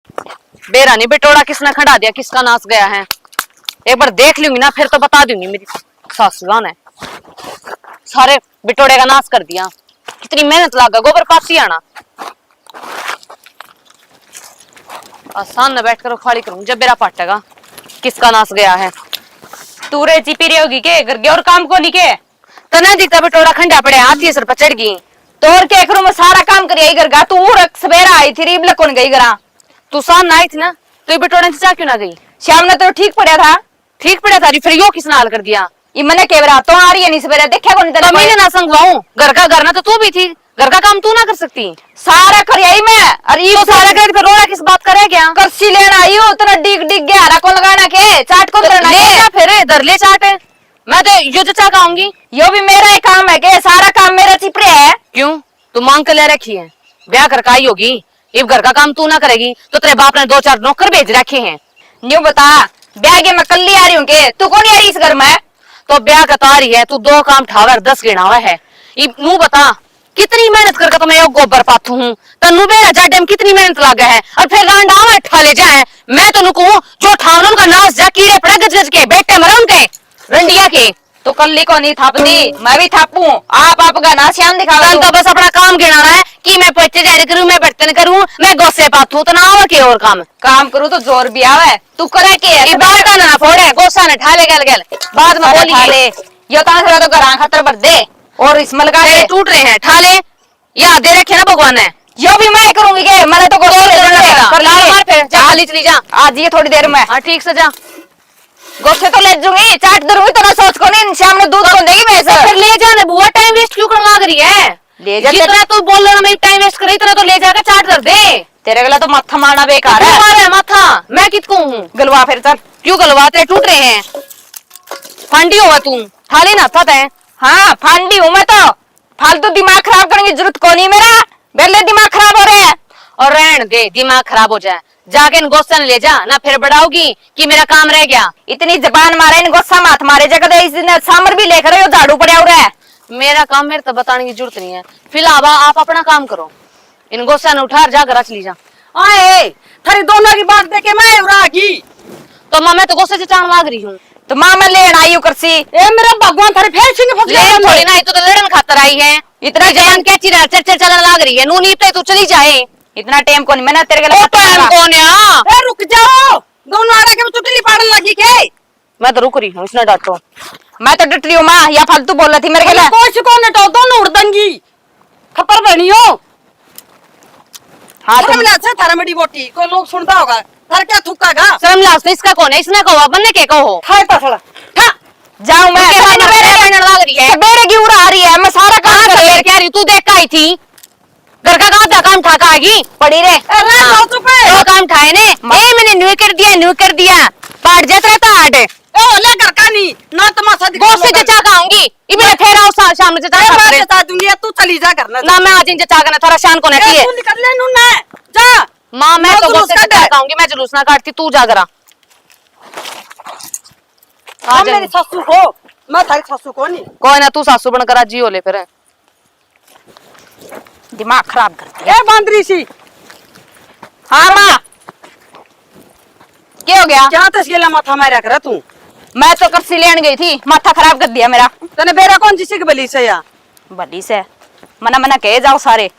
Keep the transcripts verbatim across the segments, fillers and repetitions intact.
बेरा नहीं बिटोड़ा किसने खंडा दिया, किसका नाश गया है। एक बार देख लूंगी ना, फिर तो बता दूंगी मेरी सासुआ ने। सारे बिटोड़े का नाश कर दिया। कितनी मेहनत लागा गोबर पाती आना। आसान न बैठ कर खाली करूं जब बेरा पाटेगा, किसका नाश गया है। तू रे चिपी रही होगी के घर के और काम को नहीं के? तने दिखता बिटोड़ा खंडा पड़े हाथी सर पर चढ़ गई। तो और क्या करूं, मैं सारा काम करिया ही घर का। तू उर सवेरा आई थी, रीब लकोन गई घरा। तू शाम ना आई थी ना, तो ये बिटोड़े से जा क्यों ना गई? शाम ने तो ठीक पड़ा था। ठीक पड़ा था, फिर यो किस नाल कर दिया? ये मने के बरा तो आ रही है नहीं सवेरे, देखा कोनी तने तो मैंने कोई? ना संगवाऊं, घर का घर ना तो तू भी थी, घर का काम तू ना कर सकती? सारा कर आई मैं। और ये तो सारा कर, फिर रोड़ा किस बात का रह गया? करसी लेना आई हूँ, उतना डिग डिग गया, हरा कौन लगाना के, चाट कौन तो करना ले के? जा फिर, धर ले चाट। मैं तो यो जचा का आऊंगी। यो भी मेरा ही काम है के? सारा काम मेरा चिपरे है। क्यों, तू मांग के ले रखी है? ब्याह कर आई होगी, इब घर का काम तू ना करेगी तो तेरे बाप ने दो चार नौकर भेज रखे हैं। न्यू बता, ब्याह के मैं कल्ली आ रही हूँ के? तू कौन आ रही इस घर में? तो ब्याह का तो आ रही है, तू दो काम ठावे और दस गिणावे है। इब नू बता, कितनी मेहनत करके तो मैं यो गोबर पाथू हूँ, तन्नू बेरा जाडे में कितनी मेहनत लागे है, और फिर रांड आवे ठा ले जाए। मैं तन्नू कहूँ, जो ठावन उनका नाश जा, कीड़े पड़े गज गज के, बेटे मरे उनके, रंडिया के। तो कल्ली को नहीं थापती, मैं भी थापूं। आप, आप का ना श्याम दिखावे तन तो। तो बस अपना काम गिणाना है कि मैं पोचे झाड़े करूं, मैं बर्तन करूं, मैं गोसे पाथू, तो ना आवे के और काम। काम करूं तो जोर भी आवे। तू करे के है? ये बाल का ना फोड़े, गोसा ने ठा ले गल गल, बाद में अरे बोलिए। ठा ले, यो तान खरा तो घरां खातर भर दे। और इसमें लगा तेरे दे। टूट रहे हैं, ठा ले। या दे रखे ना भगवान ने। यो भी मैं करूंगी के? मैंने तो गोसे ले जाने का। कर लाल मार फिर, जा, हाँ। खाली चली जा। आज ये थोड़ी देर में। हाँ, ठीक से जा। गोसे तो ले जूंगी, चाट धरूंगी, तो ना सोच को नहीं, शाम ने दूध तो कौन देगी भैंस? तो फिर ले जाने बुआ, टाइम वेस्ट क्यों करवा लाग रही है? ले जा जितना तेरे तू बोल रहा, मैं टाइम वेस्ट करे, इतना तो ले जाके चाट धर दे। तेरे गला तो माथा मारना बेकार है। क्यों मारा है माथा? मैं कित को हूँ? गलवा फिर चल। क्यों गलवा? तेरे टूट रहे हैं। फांडी होगा तू, ठाले ना था तै। हाँ, फांडी हूँ मैं तो। फालतू दिमाग खराब करने की जरूरत कोनी मेरा, बेले दिमाग खराब हो रहा है। और रहन दे, दिमाग खराब हो जाए, जाके इन गोसा ने ले जा ना, फिर बड़ाओगी कि मेरा काम रह गया। इतनी जबान मारे इन गोसा मात मारे जा, कदे इस दिन सामर भी लेकर यो झाड़ू पड़ा उरे। मेरा काम मेरे तो बताने की जरूरत नहीं है, फिलहाल आप अपना काम करो, इन गोसा ने उठा जा घर चली जा। आए, थारी दोनों की बात देखे मैं उरा गई। तो माँ, मैं तो गोसे से चाण लाग रही हूँ। तो माँ, मैं लेण आई हूँ करसी। ए मेरा भगवान, थारे फेर सिंह फंस गया लेण थोड़ी ना आई, तू तो लड़न खातर आई है। इतना इतनी जबान टाइम क्या चिरा चर चर चलन लाग रही है, नू नी पे तू चली जाए। इतना टाइम कौन, मैंने तेरे के ओ लिए टाइम कौन है? ए रुक जाओ, दोनों आड़े के चुटली पाड़न लगी के? मैं तो रुक रही हूँ, इसने डांटो। मैं तो डट रही हूँ माँ, या फालतू बोल रही थी मेरे के लिए। कोई से कौन हटाओ, दोनों उड़ दंगी। खप्पर बनी हो। हाँ, शर्म तुम लाज से थारा मड़ी बोटी, कोई लोग सुनता होगा, थारा क्या थुक्का गा? शर्म लाज तो इसका कौन है, इसने कहो, बंदे के कहो। हाय पसला, ठा। जाऊं मैं, उसके बाद मेरे मेरे पहनने लाग रही है। सवेरे की उड़ा आ रही है, मैं सारा काम हाँ, कर सवेरे क्या रही, तू देख के आई थी, घर का आधा काम ठा के आएगी। पड़ी रे। अरे, हाँ। जाओ चुप है। दो काम ठाए ने, माँ। ए, मैंने न्यू कर दिया, न्यू कर दिया, पाट जाता रहता हार्ड। ओ, ले घर का नहीं, ना तमाशा दिखा गोसे लोगा। जचा के आऊंगी, इबे फेर आओ सा-, शाम में जचा ए, मैं कर ले। जचा दूंगी, तू चली जा घर ना। ना, मैं आज ही जचा के ना, थारा शान को ना ए, किए। तू निकल ले नू ना, जा। माँ, मैं ना तो जुलूस गोसे जचा के आऊंगी, मैं जुलूस ना काटती, तू जा करा। आ हम जा। मेरी सासू हो, मैं थारी सासू को नहीं। कोई ना, तू सासू बनकर राजी हो ले फिर। दिमाग खराब कर दिया। ए बांदरी सी। हाँ माँ। क्या हो गया? क्या तस गेला माथा मारा करा तू? मैं तो करसी लेन गई थी, माथा खराब कर दिया मेरा। तने बेरा कौन जिसी की भली से या? भली से। मना मना कहे जाओ सारे।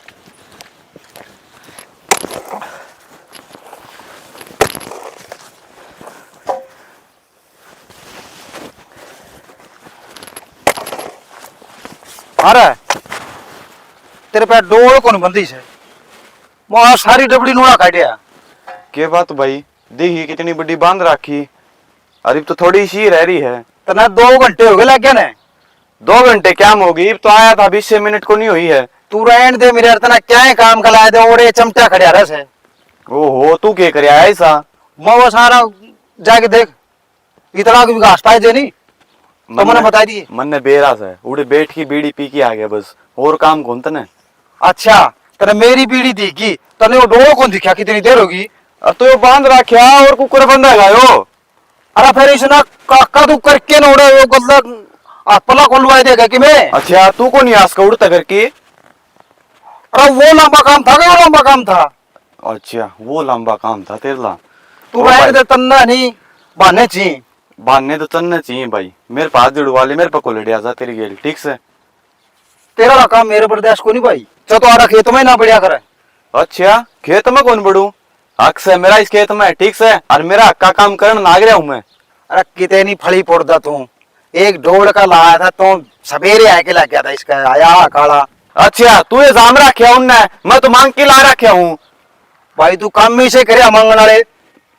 अरे, तेरे पे डोल कौन बंदी से? मैं सारी डबड़ी नूड़ा काटिया। के बात भाई, देखी कितनी बड़ी बांध राखी, अरे तो थोड़ी सी रह रही है। तना दो घंटे हो गए लग गए ने। दो घंटे क्या होगी, इब तो आया था, बीस मिनट को नहीं हुई है। तू रहन दे मेरे, तना क्या है काम खलाए दे, ओड़े चमचा खड़िया रह से। ओहो, तू के कर आया ऐसा? मैं वो सारा जाके देख, इतना भी घास पाए दे नहीं, तो मन्ने, मन्ने बता दिए। मन्ने बेरा से, उड़े बैठ की बीड़ी पी के आ गया बस, और काम कौन तने? अच्छा, तने मेरी बीड़ी दिखी, तने वो डोल कौन दिखा, कितनी देर होगी? अब तो यो बांध रखा और कुकर बंधा गायो। अरे फिर इसने काका तू करके ना उड़े, वो गल्ला हाथ पला खोलवा देगा कि मैं? अच्छा, तू को नहीं आस का उड़ता करके? अरे वो लंबा काम था, वो लंबा काम था। अच्छा, वो लंबा काम था तेरे ला। तू ओ बैठ भाई। दे, तन्ना नहीं, बहाने चाहिए। बहाने तो तन्ने चाहिए भाई, मेरे पे हाथ जुड़वा ले, मेरे पे को लड़िया जा तेरी गेल, ठीक से? तेरा काम मेरे बर्दाश्त को नहीं भाई, चल तो आड़ा खेत में ना बढ़िया करे। अच्छा, खेत में कौन बड़ू? हक से मेरा इस खेत में, ठीक से? और मेरा हक का काम करण लाग रहा हूँ मैं। अरे कितनी फली पोड़दा तू, एक डोड़ का लाया था तो सवेरे आके लग गया था इसका, आया काला। अच्छा, तू ये जाम रखा उनने, मैं तो मांग के ला रखा हूँ। भाई तू काम ही से करे मांगण वाले।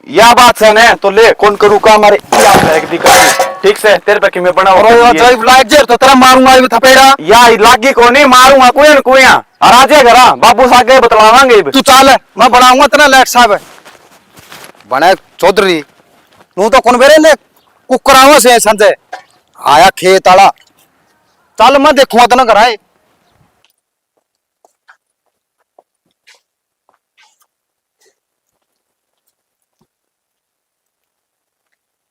या बात से ने तो ले, कौन करू काम? अरे या फेंक दी काम, ठीक से? तेरे पे कि मैं बनाऊं अरे यार, ये? जाइब लाइट जेर तो तेरा मारूंगा ये थपेड़ा। या ही लागी कोनी, मारूंगा कोई न कोई। और आजे घरा बाबू सागे बतलावांगे इब। तू चल, मैं बनाऊंगा तेरा लाइट साहब। बने चौधरी, नू तो कौन बेरे ने कुकरावा से संजय आया खेत आला। चल मैं देखूंगा तेना घर आए।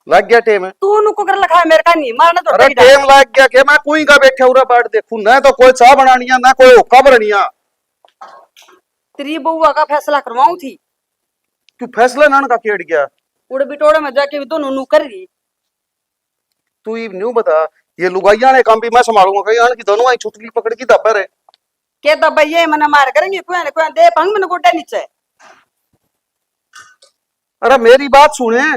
लग गया टेम। तू नु कुकर लखा मेरे का नहीं मारना तो अरे डर टेम लग गया के? मैं कोई का बैठा उरा बाट देखूं ना, तो कोई चाह बनानिया ना कोई हुक्का भरनिया। तेरी बउआ का फैसला करवाऊं थी। तू फैसला नान का केड़ गया? उड़ बिटोड़े में जाके भी दोनों नु कर रही। तू इब न्यू बता, ये लुगाइयां ने काम भी मैं संभालूंगा कहीं? आन की दोनों आई छुटकी पकड़ की दब्बर है। के दब्बर ये मने मार करेंगे, कोई ना कोई दे पंग मने गोड्डे नीचे। अरे मेरी बात सुने,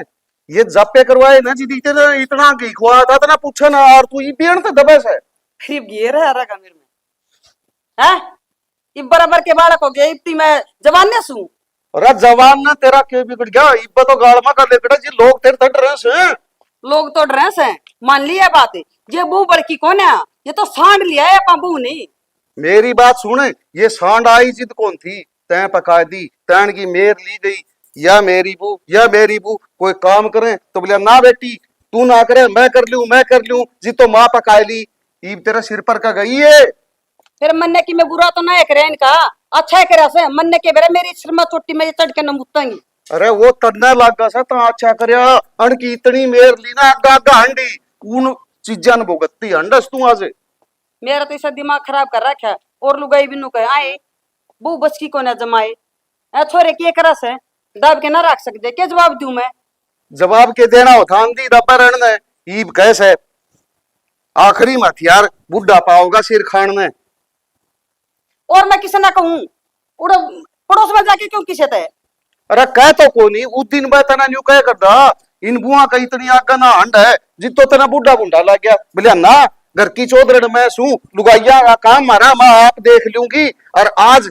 ये जापे करवाए ना जी, इतने इतना घी खुआ था, इतना पूछे ना, और तू ये पेड़ तो दबे से। फिर घेर है रहा मेरे में, हैं? इब बराबर के बालक हो गए, इब ती मैं जवान ने सू। अरे जवान ना तेरा के बिगड़ गया, इब तो गाल में कर ले बेटा जी, लोग तेरे तक डरे से। लोग तो डरे से, मान लिया बात, ये बहू बड़की कौन है? ये तो सांड लिया है अपा बहू नहीं। मेरी बात सुन, ये सांड आई जिद कौन थी, तैं पका दी, तैन की मेर ली गई, या मेरी बू, या मेरी बू, कोई काम करें तो बोलिया ना बेटी, तू ना करे, मैं कर लूं, मैं कर लूं, जी तो माँ पका ली, ईब तेरे सिर पर का गई है। फिर मन्ने की मैं बुरा तो ना करे इनका, अच्छा ही करे से, मन्ने के बेरे मेरी सिर में चोटी में ये चढ़ के न मुत्तांगी। अरे वो तन्ने लागा सा तो अच्छा करया, अन की इतनी मेर ली ना आगा आगा हांडी, उन चीजां ने भुगतती हंडस तू आज। मेरा तो इसे दिमाग खराब कर रखा है। और लुगाई बिनु कहे आए, बहू बस की कोने जमाए। ए छोरे के करा से, दब के ना रख सकते, के जवाब दूं मैं? जवाब के देना हो थान दी दबा रहन ने, ईब कह से आखिरी में हथियार बुढ़ा पाओगा सिर खान ने। और मैं किसे ना कहूं, उड़ पड़ोस में जाके क्यों किसे ते? अरे कह तो कोनी, उस दिन मैं तना न्यू कह कर दा, इन बुआ का इतनी आगा ना हंड है, जितो तना बुढ़ा भुंडा लग गया। बोलिया ना, घर की चौधरन मैं सूं, लुगाइया का काम मारा मैं आप देख लूंगी। और आज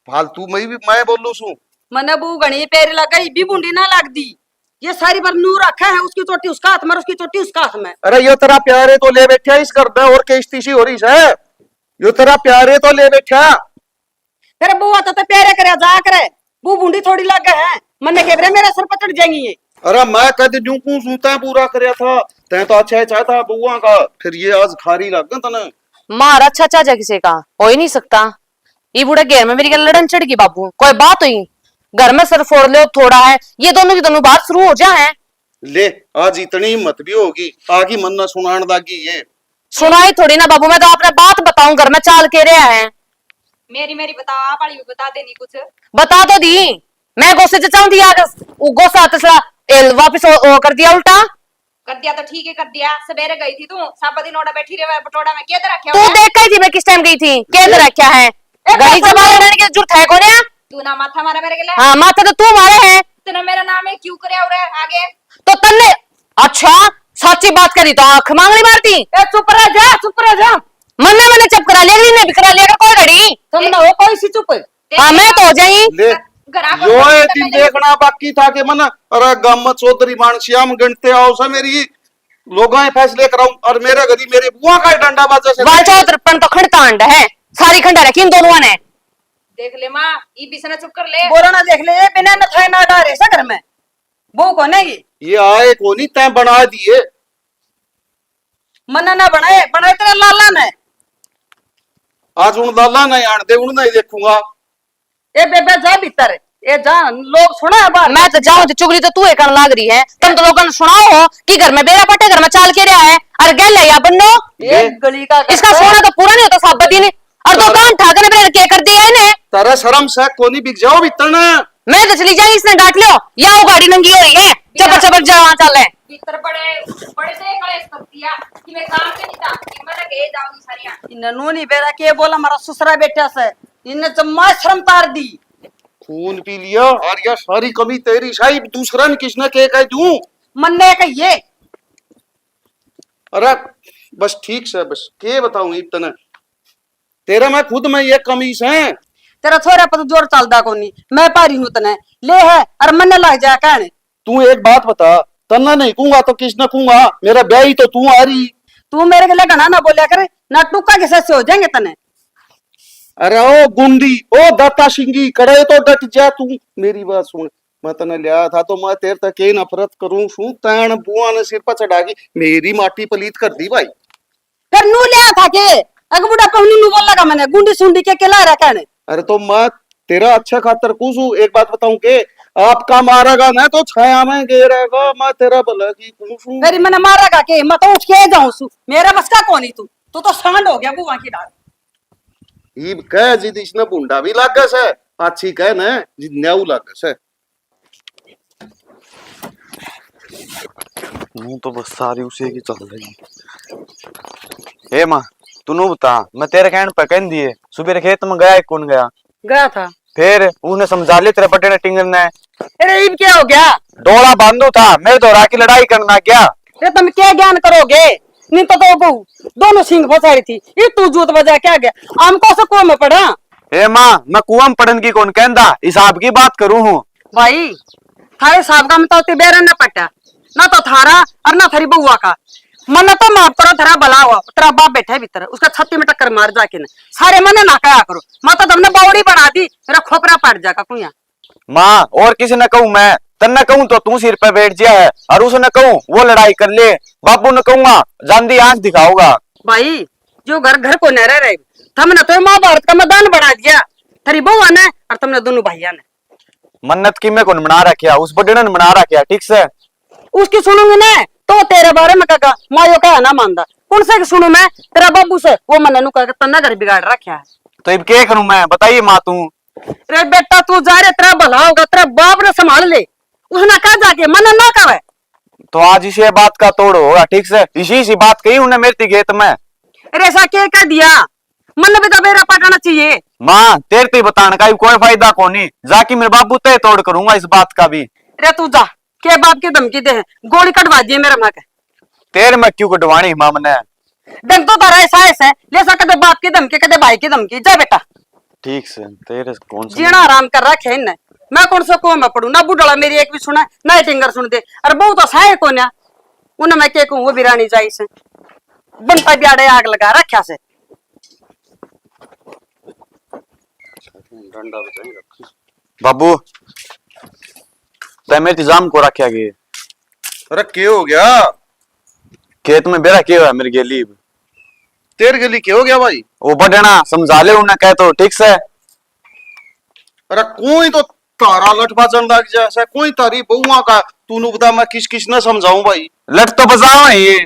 फालतू मैं भी मैं बोलू सूं। मने बू घणी प्यारी लगे, भी भुंडी ना लगदी। ये सारी बार नू रखा है, उसकी चोटी उसका हाथ में, उसकी चोटी उसका हाथ में। अरे यो तेरा प्यारे तो ले बैठा इस घर में, और किस्ती सी हो रही है। यो तेरा प्यारे तो ले बैठा। फिर बुआ तो, तो प्यारे करे जा करे, बू भुंडी थोड़ी लागे है, मन्ने के बेरे मेरे सर पर चढ़ जाएंगी ये। अरे मैं कद न्यू कूं सूं, तै पूरा करया था, तै तो अच्छा ही चाहता बुआ का, फिर ये आज खारी लग गया तने। मार अच्छा चाचा किसी का हो ही नहीं सकता। ये बूढ़ा घेर में मेरी गल लड़न चढ़ गई बाबू, कोई बात हुई? घर में सर फोड़ ले थोड़ा है, ये दोनों की दोनों बात शुरू हो जा है। ले, आज इतनी हिम्मत भी होगी, आगी मन्ना सुनान लागी ये। सुनाई थोड़ी ना बाबू, मैं तो आपने बात बताऊं, घर में चाल के रहा है। मेरी, मेरी बताओ, आप वाली भी बता देनी कुछ। बता तो दी, मैं गुस्से च चाहूं थी आग, उ गुस्सा तसला, ए, वापस ओ, ओ कर दिया उल्टा। कर दिया तो ठीक है, कर दिया। सवेरे गई थी तू, साबा दिन ओड़ा बैठी रहे बटोड़ा में, के दे रखा तू हुआ है? देख गई थी मैं किस टाइम गई थी, के दे ए, रखा है? ए, घड़ी कौन जमा है? लड़ने की जरूरत है कोने? तू ना माथा मारा मेरे के लिए। हाँ, माथा तो तू मारे है। तूने मेरा नाम है क्यों करे और आगे? तो तन्ने, अच्छा, सच्ची बात करी तो आंख मांगली मारती। ए, चुप रह जा, चुप रह जा। मन्ने, मन्ने चुप करा लिया, ने भी करा लिया कर कोई घड़ी। तुम ना हो कोई सी चुप। हाँ, मैं तो हो जाई। ले, घर आके यो बात ए कर दिन ले। देखना बाकी था कि मन, अरे गाम में चौधरी मानसिया में गणते आओ सा मेरी, लोगां ही फैसले कराऊं और मेरे घरी मेरी बुआ का ही डंडा बाजा से। वाह, चौधरपन तो खंड तांड है, सारी खंडा रखी इन दोनों ने। देख ले माँ, ई बिसना चुप कर ले। बोला ना देख ले, ये बिना न थाए ना डारे सा घर में। बहू कोने ये? ये आए कोनी, तैं बना दिए। मन्ना ना बनाए, बनाए तेरे लाला ने। आज उन लाला ने आन दे, उन नहीं देखूंगा। ए बेबे जा भीतर, ए जा, लोग सुना है बाहर। मैं तो जाऊं तो चुगली तो तू ही करने लाग रही है। तुम तो लोगों ने सुनाओ हो कि घर में बेरा पटे, घर में चाल के रहा है, और गैल है या बन्नो। ये ये गली का इसका सोना तो पूरा नहीं होता साबत ही नहीं। और दो कान ठा के ना के कर दिया इन्हें। तारा शर्म से कोनी बिक जाओ भीतर ना। मैं तो चली जाई, इसने डांट लियो। या वो गाड़ी नंगी हो रही है, चपर चपर जा, वहां चल है। भीतर बड़े, बड़े से कलेश कर दिया कि मैं काम पे नहीं जाती, मैं लगे जाऊंगी सारियां। इन्हें नू नहीं बेरा के बोला, हमारा ससुरा बैठा से, इन्हें जम्मा शर्म तार दी। खून पी लिया। और या सारी कमी तेरी साहिब, दूसरा ने किसने के कह दूं? मन्ने कहिए। अरे बस ठीक से, बस के बताऊं इब तने, तेरा मैं खुद में ये कमी से। तेरा छोरा पर जोर चलदा कोनी, मैं पारी हूं तने ले है और मन्ने लग जा कहने। तू एक बात बता, तन्ने नहीं कहूंगा तो किसने कहूंगा? मेरा ब्याही तो तू आ रही। तू मेरे के लिए घना ना बोलिया कर, ना टुक्का के सस्से हो जाएंगे तने। अरे ओ गुंडी, ओ दाता सिंगी, कड़े तो डट जा तू। मेरी बात सुन, मैं तने लिया था तो मैं तेरे तक के नफरत करूं सू, तैन बुआ ने सिर पर चढ़ा के मेरी माटी पलीत कर दी भाई। फिर नू लिया था के? अग बुढ़ा पहुनी नू बोलेगा मैंने, गुंडी सुंडी के केला रहा कहने। अरे तो मैं तेरा अच्छा खातर कूं सू, एक बात बताऊं के, आपका मारेगा ना तो छाया में गेरेगा, मैं तेरा भला की कूं सू। मेरी मैंने मारेगा के? मैं तो उठ के जाऊं सू, मेरा बस का कोनी तू, तू तो सांड हो गया बुआ की डाल। इब कह जिद इसने भूंडा भी लागे से, पाछी कह न जिद न्याऊ लागे से। मुंह तो बस सारी उसे की चल रही। ए माँ, तू नू बता, मैं तेरे कहने पे कह दिए, सुबह खेत में गया कि कौन गया? गया था। फिर उसने समझा ले, तेरे बड़े ने टिंगर ने। अरे इब क्या हो गया? डोला बांधू था, मेरे तो राखी लड़ाई करना क्या? अरे तुम क्या ज्ञान करोगे? नहीं तो, तो बहू दोनों सिंग फंसा रही थी, ये तू जूत बजा क्या गया? हमको से कुआं में पड़ा। ए माँ, मैं कुआं में पड़न की कौन कहंदा, हिसाब की बात करूँ हूँ। भाई, थारे हिसाब का में तो बेरा ना पटा, ना तो थारा और ना थारी बउआ का। मन्ने तो माफ करो, थारा भला हुआ, तेरा बाप बैठा है भीतर, उसका छाती में टक्कर मार जाके ना। सारे मन्ने ना कहा करो, मैं तो तुमने बावड़ी बना दी, मेरा खोपरा पड़ जाएगा कुइया। माँ, और किसी ने कहूँ मैं? तन्ने कहूँ तो तू सिर पे बैठ जिया है, और उसने कहूँ वो लड़ाई कर ले। बाबू ने कहूँगा, जांदी आंख दिखाओगा। भाई, जो घर घर को न रह रहे, थमने तो महाभारत का मैदान बना दिया, थारी बउआ ने और तुमने दोनों भाइया ने। मन्नत की मैं कौन बना रखा, उस बड़े ने बना रखा, ठीक से। उसकी सुनूंगी ना तो तेरे बारे में काका मायो का ना मानदा। कौन से की सुनू मैं? तेरा बाबू से, वो मन्ने नु कह के तन्ने घर बिगाड़ रखा है। तो इब क्या करूं मैं, बताइए माँ तू। रे बेटा, तू जा रे, तेरा भला होगा, तेरा बाप ने संभाल ले। उसने कहा जाके, मन्ने ना कहे। तो आज इसी बात का तोड़ होगा, ठीक से। इसी, इसी बात कही उन्हें मेरे ती खेत में। अरे ऐसा के कह दिया? मन्ने भी तो बेरा पटाना चाहिए। माँ, तेरे ती बताने का भी कोई फायदा कोनी। जाके मेरे बाबू ते तोड़ करूंगा इस बात का भी। रे तू जा, के बाप की धमकी दे है? गोली कटवा दिए मेरे माँ के। तेरे में क्यों कटवानी माँ मने? डंग तो तारा ऐसा, ऐसा है, ले सा कदे बाप की धमकी, कदे भाई की धमकी। जा बेटा। ठीक से, तेरे कौन सा जीना हराम कर रखे इनने। मैं कौन सा कुआं में पड़ू? ना बुढ़ाला मेरी एक भी सुना, ना ही टिंगर सुन दे। अरे बहू तो साहे कोन्या, उन्हें मैं के कहूँ, वो भी रानी जाई से। बनता ब्याड़े आग लगा रखा से। डंडा बचाई रखा। बाबू, तै मेरे ती जाम को रखा के? अरे के हो गया? खेत में बेरा के हुआ मेरे गेली? तेरे गेली के हो गया भाई? वो बड़ना समझा ले उन्हें, कह तो ठीक से। अरे कोई तो तारा लठ बाजन लग जा से, कोई तारी बहुआ का, तू नु बता मैं किस किस ने समझाऊं भाई? लठ तो बजाओ ही।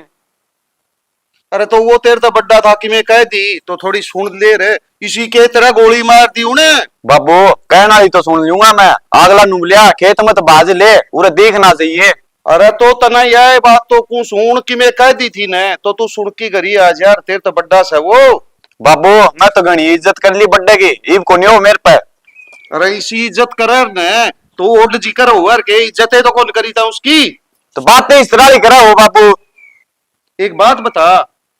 अरे तो वो तेरे तो बड्डा था कि मैं कह दी तो थोड़ी सुन ले रे, इसी के तरह गोली मार दी उन्हें। बाबू, कहना ही तो सुन लूंगा मैं, अगला नुबलिया खेत में तो बाज ले, उरे देखना चाहिए। अरे तो तने यह बात तो कु सुन कि मैं कह दी थी ने, तो तू सुन की करी आज यार, तेरे तो बड्डा से वो। बाबू, मैं तो घणी इज्जत कर ली बड्डे की, इब को नहीं हो मेरे पे। अरे इसी इज्जत करे ने, तो ओड जिक्र होवर के इज्जत है तो कौन करी था उसकी? तो बातें इस तरह ही करा हो बाबू। एक बात बता,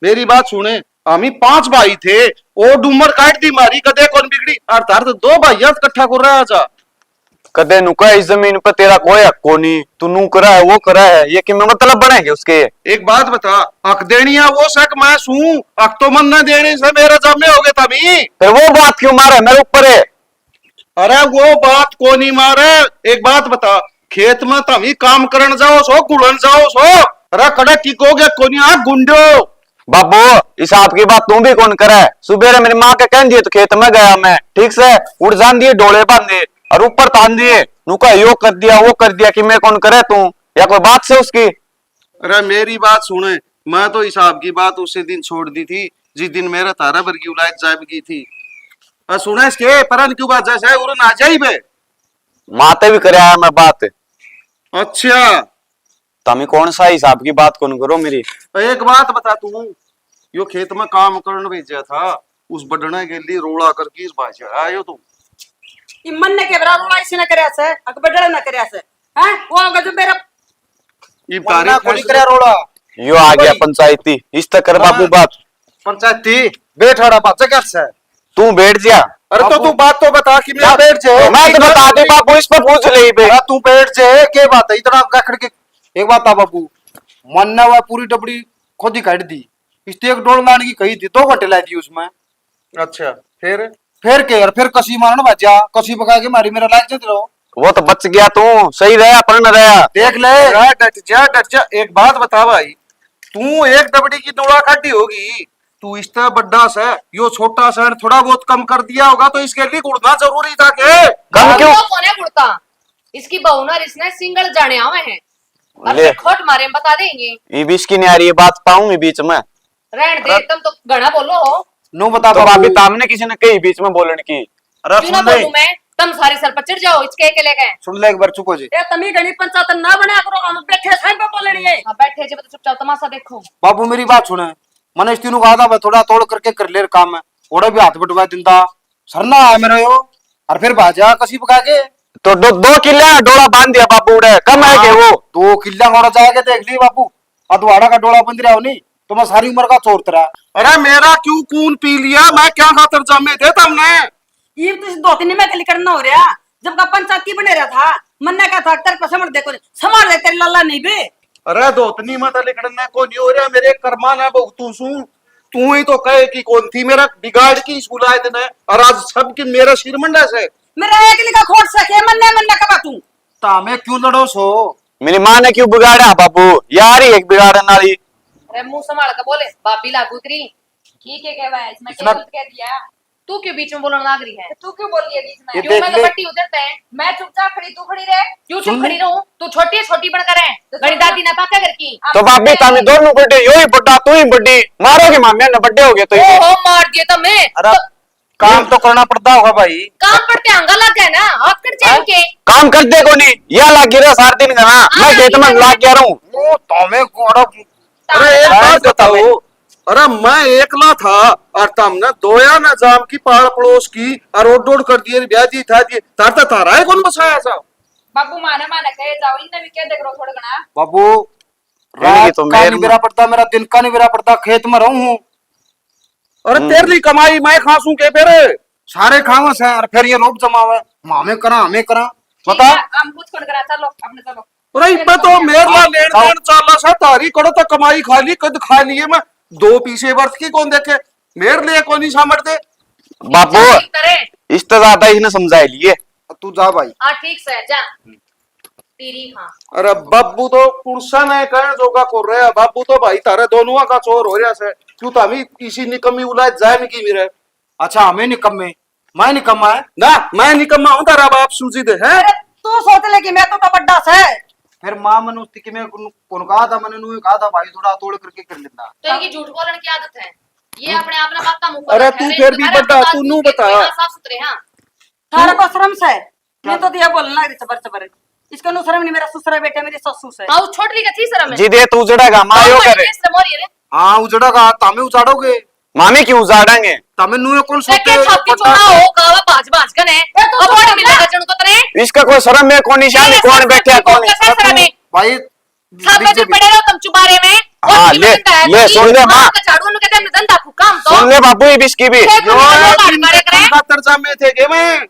मेरी बात सुने, हम ही पांच भाई थे, ओ डूमर काट दी मारी, कदे कौन बिगड़ी, और तार तो दो भाइयां इकट्ठा कर रहा जा। कदे नु कह, इस जमीन पे तेरा कोई हक कोनी, तू नू करा है, वो करा है, ये किमें मतलब बनेंगे उसके? एक बात बता, हक देनी है वो शक मैं सूं, हक तो मन ना देने से मेरा जमे हो गए तभी। फिर वो बात क्यों मारे मेरे ऊपर है? अरे वो बात कोनी मारे, एक बात बता, खेत में तमी काम करन जाओ सो, कुड़न जाओ सो, अरे कड़े टिकोगे कोनी आ गुंडो। बाबू, इस आपकी बात तू भी कौन करे? सुबेरे मेरी माँ के कह दिए तो खेत में गया मैं, ठीक से, उड़ जान दिए डोले बांधे और ऊपर तान दिए, नु कह यो कर दिया, वो कर दिया, किमें कौन करे तू, या कोई बात से उसकी? अरे मेरी बात सुने, मैं तो इस आपकी बात उसी दिन छोड़ दी थी, जिस दिन मेरे थारा वर्गी औलाद जाग गई थी। अरे सुने इसके, परन क्यों बात जैसे उड़न आ जाई बे। माते भी करे आया मैं बात। अच्छा। तमी कौन सा हिसाब की बात कौन करो मेरी? एक बात बता तू, यो खेत में काम करण भेजा था, उस बडने के लिए रोला करके इस भाषा आयो तू। ई मन ने के बरा रोला इसने करया से, अक बडड़ा ना करया से। हैं? वो होगा जो मेरा इब तारे मन्ना को नहीं फैसले करे रोला। यो आ गया भाई। पंचायती, इस तक कर बाबू हाँ। बात। पंचायती, बैठ आड़ा बात क्या से? तू बैठ जा। अरे तो बाबू। तू बात तो बता कि मैं ना, बैठ जाए। मैं तो बता दे बाबू, इस पर पूछ ले बे। अरे तू बैठ जाए, के बात है इतना रखड़ के? एक बात था बाबू, मन्ना वह पूरी डबड़ी खुद ही काट दी, इससे एक डोल लाने की कही थी, दो घंटे ला दी उसमें। अच्छा, फिर? फिर के यार, फिर कसी मारन भाजा, कसी पका के मारी मेरा लाग जत रहो। वो तो बच गया तू, सही रहा, अपन न रहा। देख ले। अरे डट जा, डट जा। एक बात बता भाई, तू एक डबड़ी की डोला काटी होगी, तू इससे बड्डा से, यो छोटा से, थोड़ा बहुत कम कर दिया होगा तो इसके लिए गुड़ना जरूरी था के? कम क्यों? तो कोने गुड़ता? इसकी बहू ना इसने सिंगल जाने आवे हैं। और ले। फिर खोट मारे में बता देंगे। ये भी इसकी नहीं आ रही है, बात पाऊंगी बीच में। रहन दे, अरे तुम तो घना बोलो हो। नो बता तो बाबू। भाभी, तामने किसी ने कही बीच में बोलने की? अरे क्यों ना सुन ले। बोलूं मैं? तुम सारे सर पर चढ़ जाओ, इसके के लेके। सुन ले एक बार, चुप हो जे। ए, तमी घणी पंचायत ना बना करो, हम बैठे साइड पे बोलनी है। हाँ, बैठे जब तो चुपचाप तमाशा देखो। बाबू, मेरी बात सुने, मैंने इस तीनों कहा था, भाई, थोड़ा तोड़ करके कर ले काम है, ओड़ा भी हाथ बटवा दिंदा, सरना आया मेरा यो, और फिर भाजा कसी पका के। तो दो, दो किले डोला बांध दिया बाबू उड़े, कम है के हाँ, वो? दो किले और जाके देख लिए बाबू, अधवाड़ा का डोला बंद रहा हो नहीं, तो मैं सारी उम्र का चोर तेरा। अरे मेरा क्यों खून पी लिया, मैं क्या खातर जामे थे तुमने? ये तो इस धोतनी में गली करना हो रहा, जब का पंचायती बने रहा था, मन्ने कहा था, "तेरे पे समझ देखो, संभाल ले तेरे लाला नहीं बे।" अरे धोतनी में तो लिखड़ना को नहीं हो रहा, मेरे कर्मा ना भुगतू सू। तू ही तो कहे कि कौन थी मेरा बिगाड़ की इस बुलाए देना है, और आज सबके मेरा सिर मंडा से। मेरा एक लिखा खोट सके, मन्ने, मन्ने कहा तू। तामे क्यों लड़ो सो? मेरी माँ ने क्यों बिगाड़ा बाबू? यार ही एक बिगाड़न वाली। अरे मुंह संभाल के बोले, भाभी लागू तेरी। ठीक है, कहवा है इसमें, इसमें क्या गलत कह दिया? तू क्यों बीच में बोलने लाग रही है? तू क्यों बोल रही है बीच में? ये क्यों देख मैं तो ले। बट्टी उधर पे। मैं चुपचाप खड़ी, तू खड़ी रहे। क्यों चुप सुन। खड़ी रहूं? तू छोटी है, छोटी बनकर है। तो घड़ी चुप दादी ना पाका घर की। तो भाभी, तामी दोनों बड्डे, यो ही बड्डा, तू ही बड्डी। मारोगे मामे ने, बड्डे हो गए तो ही। ओहो, मार दिए तो मैं। अरे, तो काम तो करना पड़ता होगा भाई। काम पड़ते आंगा लग गए ना, हाथ कट हैं? जाएंगे। काम करते को नहीं, या लाग गिरा सार दिन का ना, हाँ, मैं खेत में लाग गया रहूं। वो तो मैं गोड़ा अरे, एक बात बताओ, अरे, मैं एकला था और तुमने दोया ना जाम की पाल पड़ोस की और ओड ओड कर दिए, ब्याह जी था दिए, तार ता तारा है कौन बसाया सा? बाबू, माने, माने कहे जाओ, इनने भी कह दे करो थोड़ा घना। बाबू, इनकी रात तो का मेर नहीं बेरा पड़ता, मेरा दिन का नहीं बेरा पड़ता, खेत में रहूं हूँ। अरे, हम्म। तेरे लिए कमाई मैं खासूं के फिर? सारे खावे से, और फिर ये लोग जमावे, मामे करा, हमें करा। ठीक बता। है, हम कुछ कौन करा, चलो, अपने चलो। अरे, इब्बे तो मेरे ला लेन देन चाला सा, तारी कड़ो तो कमाई खा ली, कद खा लिए मैं, दो पीसे वर्थ की कौन देखे, मेरे लिए कौन ही समझ दे। बाबू, इस तो ज्यादा इसने समझा लिए। तू जा भाई। हाँ, ठीक से जा। तेरी हाँ। अरे बाबू तो पुरसा ने कहन जोगा को रहा, बाबू तो भाई तारे दोनों का चोर हो रहा से, क्यों तो हम इसी निकम्मी उलाद जाए नहीं की मेरे। अच्छा, हमें निकम्मे, मैं निकम्मा है? ना, मैं निकम्मा हूँ, तारा बाप सूजी दे है। अरे, तू सोच ले कि मैं तो, तो बड्डा से। फिर माँ मनु उसकी कि मैं कौन, कौन कहा था, मैंने नू कहा था, भाई थोड़ा तोड़ करके कर लेता। तो इनकी झूठ बोलने की आदत है, ये अपने आप ना बात का मुंह पर अरे रखे तू हैं, फिर भी इनके बड्डा, बारे तू में नू बात बता। की, हाँ, साफ सुथरे, हाँ। थारे को शर्म से? मैं तो दिया बोलने लग रही चबर चबर। इसका नु शर्म नहीं, मेरा ससुरा बेटा मेरी सासू से। हाँ, उस छोटी का थी शर्म है। जी दे तू उजड़ेगा, माँ यो करे। शर्म हो रही है रे। हाँ, उजड़ेगा, तामे उजाड़ोगे। मामी क्यों उजाड़ेंगे? तामे नुए कौन देखे सोते छाती पता चुना है? हो, गावा भाज भाज कने। ए, तू अब चुप और कर मिला जा। गजन को तने। इसका कोई शर्म है कौन, निशान ये कौन सब बैठे है, कौन है? कैसा शर्म है? भाई, सब में जो पड़े रहो तुम चुबारे में। हाँ, और ले, ले, सुन ले, माँ। माँ का झाड़ू, उन्होंने कहते हैं, धंधा फूका हम तो। सुन ले बाबू, ये भी इसकी भी। खेत में जो लाड़ मारे करे। का तर्जा में थे के मैं?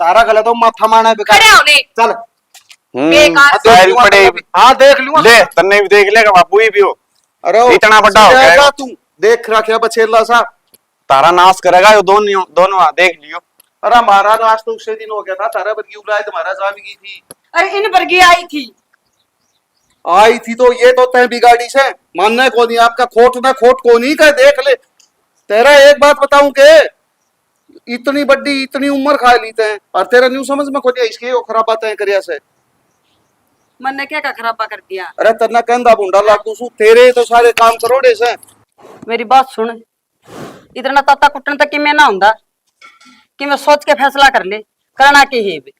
तारा गला तो माथा मारना बेकार। खड़े हो ले। चल। हम्म, बेकार। हाँ, देख लूंगा पड़े। तन्ने भी। हाँ, देख लूंगा। ले, तन्ने भी देख लेगा बाबू, ये भी हो। अरे, इतना बड़ा हो गया है। तू देख रखा बछेला सा। तारा नाश करेगा यो दोनों, दोनों, हाँ, देख लियो। अरे, हमारा नाश तो उसे दिन हो गया था, तारा बरगी उलायद हमारा जाम गई थी। अरे, इन बरगी आई थी। आई थी तो ये तो तय बिगाड़ी से, मानना कोनी, आपका खोट ना खोट कोनी का देख ले। तेरा एक बात बताऊं के, इतनी बड़ी, इतनी उम्र खा ली तय, और तेरा न्यू समझ में कोनी इसके यो खराबा तय करिया से। मन्ने क्या का खराबा कर दिया? अरे तेरना कहंदा भुंडा लागू सू, तेरे तो सारे काम करोड़े से। मेरी बात सुन, इतना ताता कुटन तक कि मैं ना हुंदा, कि मैं सोच के फैसला कर ले, करना के है बे।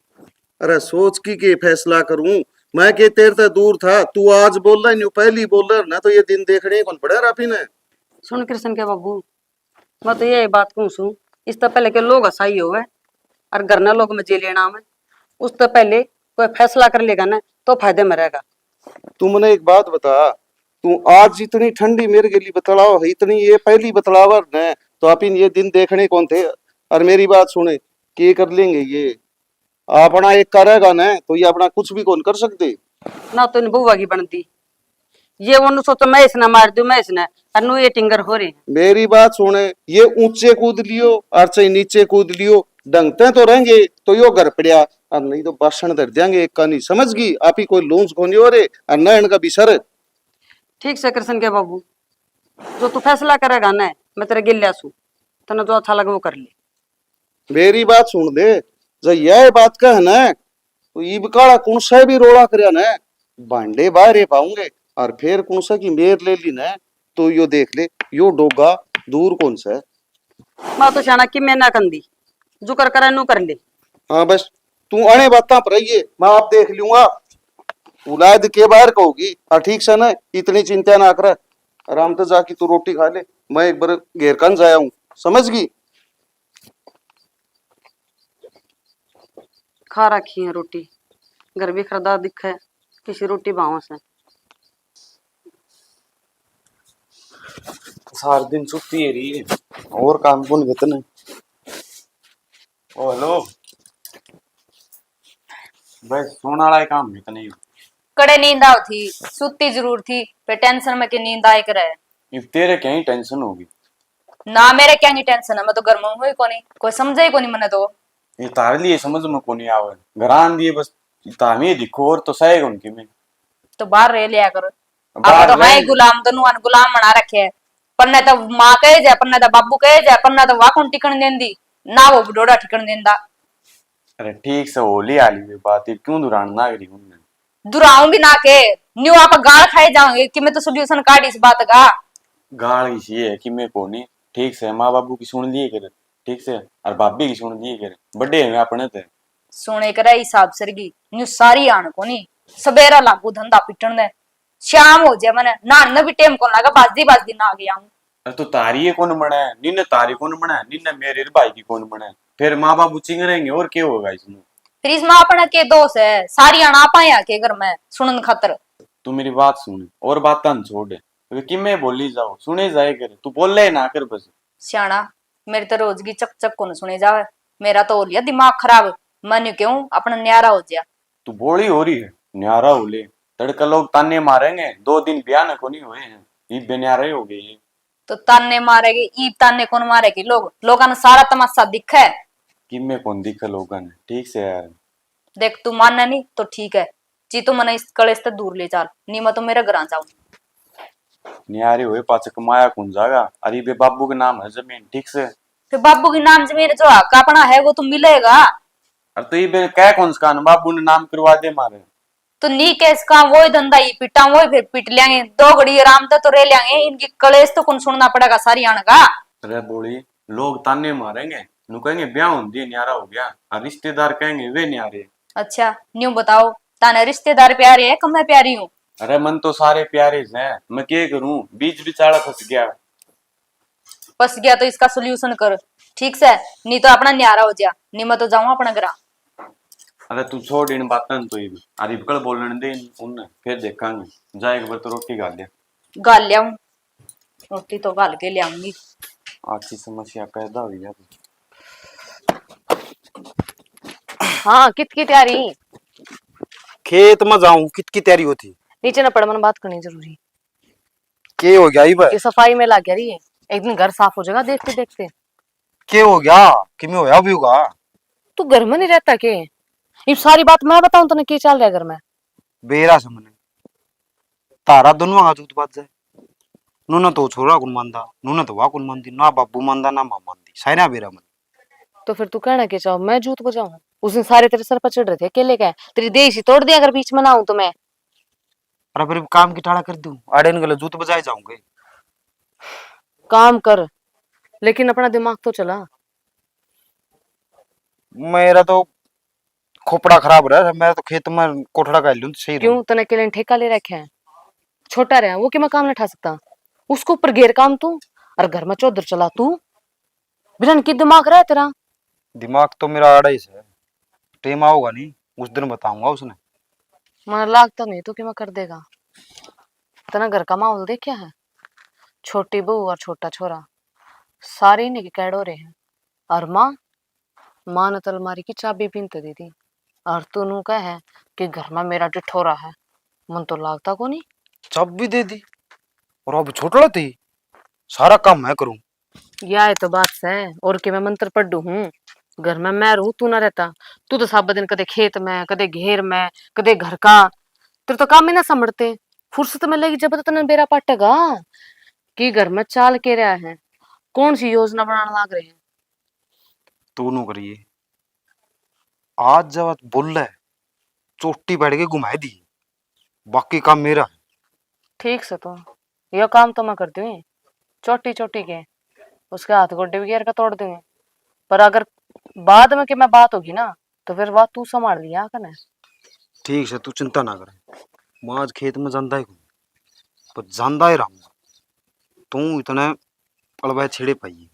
अरे सोच की के फैसला करूं? मैं के तेरे ते दूर था, तू आज बोल रहा, न्यू पहली बोल रहा ना, तो ये दिन देखने कौन पड़ा राफी ने। सुन कृष्ण के बाबू, मैं तो यही बात कहूँ सूं, इससे पहले के लोग हसाई होवे और घर ना लोग में जे लेना में, उससे पहले कोई फैसला कर लेगा ना, तो फायदे में रहेगा। तू मने एक बात बता, तू आज जितनी ठंडी मेरे गेली बतलाव है, इतनी ये पहली बतलावर ने, तो आप इन ये दिन देखने कौन थे? और मेरी बात सुने, के कर लेंगे ये? अपना एक करेगा ना, तो ये अपना कुछ भी कौन कर सकते। ना तो इन बुआ की बनती, ये वो नु सोचो, मैं इसने मार दूं, मैं इसने, और नु ये टिंगर हो रहे हैं। मेरी बात सुने, ये ऊंचे कूद लियो और चाहे नीचे कूद लियो, ढंगते तो रहेंगे, तो यो घर पड़या, और नहीं तो बासण धर देंगे एक कानी, समझ गई? आप ही कोई लूंज कोनी हो रहे, और न इनका भी सर। ठीक से कृष्ण के बाबू, जो तू फैसला करेगा ना, मैं तेरे गिल्या सू, तने जो अच्छा लगे वो कर ले। मेरी बात सुन ले, जब यह बात कह ना, तो ईब काला कौन सा भी रोला करया ना, भांडे बाहर ही पाऊंगे, और फिर कौन सा की मेर ले ली ना, तो यो देख ले, यो डोगा दूर कौन सा है। मैं तो स्याणा कि मैं ना कंदी, जो कर करे नु कर ले। हाँ बस, तू अणे बातां पर रहिए, मैं आप देख लूंगा। औलाद के बाहर कहोगी, हाँ ठीक से ना, इतनी चिंता ना कर। आराम से जाके तू रोटी खा ले, मैं एक बार घेर कान जाया हूँ, समझ गई? खा रखी है रोटी, घर भी खरदा दिखे, किसी रोटी भाव से। सारा दिन सुती ही रही है, और काम कौन कितने? ओ हेलो, बस सोने वाला ही काम कितने ही। कड़े नींद आओ थी, सुती जरूर थी, पे टेंशन में के नींद आए करे। इब तेरे क्या ही टेंशन होगी? ना, मेरे क्या ही टेंशन है, मैं तो घर में हूँ ही कोनी, कोई समझे ही कोनी मने तो। ये तारे लिए समझ में कोनी आवे, घर आन दिए बस, तामी दिखो और तो सहे कोनी किमे। तो बाहर रह लिया कर। अब बाहर तो हाय रह गुलाम, तन्नू अन गुलाम बना रखे है। पन्ने तो माँ कहे जाए, पन्ने तो बाबू कहे जाए, पन्ने तो वाकुन टिकन देंदी, ना वो डोडा टिकन देंदा। अरे ठीक से होली आली भी बात, इब क्यों दुरान ना करी उनने? दुराऊं भी ना के, न्यू आप गाल खाए जाओगे कि मैं तो सॉल्यूशन काढ़ी इस बात का। गाल इसी है कि मैं कोनी, ठीक से माँ बाबू की सुन लिए कर, ठीक से, और भाभी की सुन लिए कर, बड़े हैं अपने ते। सुने करे हिसाब सरगी, न्यू सारी आन कोनी, सबेरा लागू धंधा पिटन दे, शाम हो जाए मने, नहान ने भी टेम कोन लागे, बाजदी बाजदी नहा के आऊं। अरे तो तारी ये कौन बने, निन्ने तारी कौन बने, निन्ने मेरे भाई की कौन बने, फिर माँ बाबू चिंग रहेंगे और क्या होगा इसमें? फिर इसमें अपना के दोष है, सारी आना पाया के घर में सुनन खातर। तू मेरी बात सुन और बातां न छोड़, वे किमे बोली जाओ, सुने जाए कर, तू बोले ना कर बस। सियाणा, मेरे तो रोज की चक चक कोन सुने जावे, मेरा तो हो लिया दिमाग खराब, मैं न्यू क्यों अपना न्यारा हो जाया। तू बोली हो रही है, न्यारा हो ले, तड़के लोग ताने मारेंगे, दो दिन ब्याह न कोनी हुए हैं, इब न्यारे हो गए हैं। तो ताने मारेगी, ईब ताने कौन मारेगी? लोग, लोगों ने सारा तमाशा दिखे। किमे कौन दिखे लोगों ने, ठीक से यार। देख, तू माने नहीं तो ठीक है, जी तू मने इस कलेश से दूर ले चाल, नी मैं तो मेरे घर आ जाऊं। न्यारे हुए पाछे कमाया कौन जागा? अरे बे बाबू के नाम है जमीन, ठीक से। फिर बाबू के नाम जमीन जो हक अपना है वो तो मिलेगा। अरे तो ये बे कह कौन सकान, बाबू ने नाम करवा दे मारे। तो नी कह सका, वो ही धंधा ही पिटा, वो ही फिर पिट लेंगे, दो घड़ी आराम तो, तो रह लेंगे, इनकी कलेश तो कौन सुनना पड़ेगा सारी आने का। अरे बोली, लोग ताने मारेंगे, नु कहेंगे ब्याह होंदी न्यारा हो गया, और रिश्तेदार कहेंगे वे न्यारे। अच्छा, न्यू बताओ, ताने रिश्तेदार प्यारे है, कम मैं प्यारी हूँ? अरे मन तो सारे प्यारे हैं, मैं के करूँ, बीच बिचाला फंस गया। फंस गया तो इसका सॉल्यूशन कर ठीक से, नी तो अपना न्यारा हो जा, नी मैं तो जाऊँ अपना घरा। अरे तू छोड़ इन बातन तो, इब अरे इबकल बोलने दे उन, फिर देखांगे। जा एक बार तो रोटी घाल ले। घाल लिया हूँ, रोटी तो घाल के ले आऊंगी। अच्छी समस्या पैदा हुई है। हाँ, कित की तैयारी? खेत में जाऊं, कित की तैयारी होती? नीचे ना पड़, मन बात करनी जरूरी। के हो गया इब? ये सफाई में लग गया रही है, एक दिन घर साफ हो जाएगा देखते देखते। के हो गया? किमे होया भी होगा? तू घर में नहीं रहता के? ये सारी बात मैं बताऊं तने, के चल रहा है घर में? बेरा से मने तारा दोनों का जूत बाज जाए। नूने तो छोरा कौन मानदा, नूने तो वाह कौन मानदी, ना बाबू मानदा, ना माँ मानदी, सारा बेरा मन। तो फिर तू कहना के चाहो, मैं जूत बजाऊं? उस दिन सारे तेरे सर पर चढ़ रहे थे अकेले का, तेरी देह इसी तोड़ दिया अगर बीच में ना आऊं तो मैं। अरे फिर काम की टाला कर दूं, आड़े न गले जूत बजाए जाऊंगे। काम कर, लेकिन अपना दिमाग तो चला। मेरा तो खोपड़ा खराब रहा, मैं तो खेत में कोठड़ा कर लूं तो सही रहूं। क्यों, तने के लिए ठेका ले रखा है? छोटा रहा, वो कि मैं काम नहीं उठा सकता? उसको ऊपर घेर काम तू, और घर में चौधर चला तू। बिरन की दिमाग रहा तेरा? दिमाग तो मेरा आड़ा ही से, टेम आओगा नहीं, उस दिन बताऊंगा उसने। मन लागता नहीं तो कि मैं कर देगा। तने घर का माहौल देखा है? छोटी बहू और छोटा छोरा सारे इन्हीं के कैड हो रहे हैं। और माँ, माँ ने तो अलमारी की चाबी भी नहीं दे दी। और तू नू कह है कि घर में मेरा टिठोरा है। मन तो लागता को नहीं। चाबी दे दी और अब छोटड़ा थी, सारा काम मैं करूं। या तो बात है, और के मैं मंत्र पढ़ू हूँ? घर में मैं रहूं, तू ना रहता। तू तो सब दिन कदे खेत में, कदे घेर में, कदे घर का। तेरे तो काम ही ना समझते। फुर्सत मिलेगी जब तो तने बेरा पाटेगा कि घर में चाल के रहा है, कौन सी योजना बनाने लाग रहे हैं। तू नू करिए, आज जब बोल है, चोटी बैठ के घुमाई दी, बाकी काम मेरा है। ठीक से तू, यो काम तो मैं कर दूंगी, चोटी चोटी के उसके हाथ गोडे भी गेर के तोड़ दूंगी। पर अगर बाद में कि मैं बात होगी ना, तो फिर बात तू संभाल लिया कने। ठीक से, तू चिंता ना करे, मैं आज खेत में जांदा ही कोनी, पर जांदा ही रहूंगा। तू इतने अलवाए छेड़े पाइए,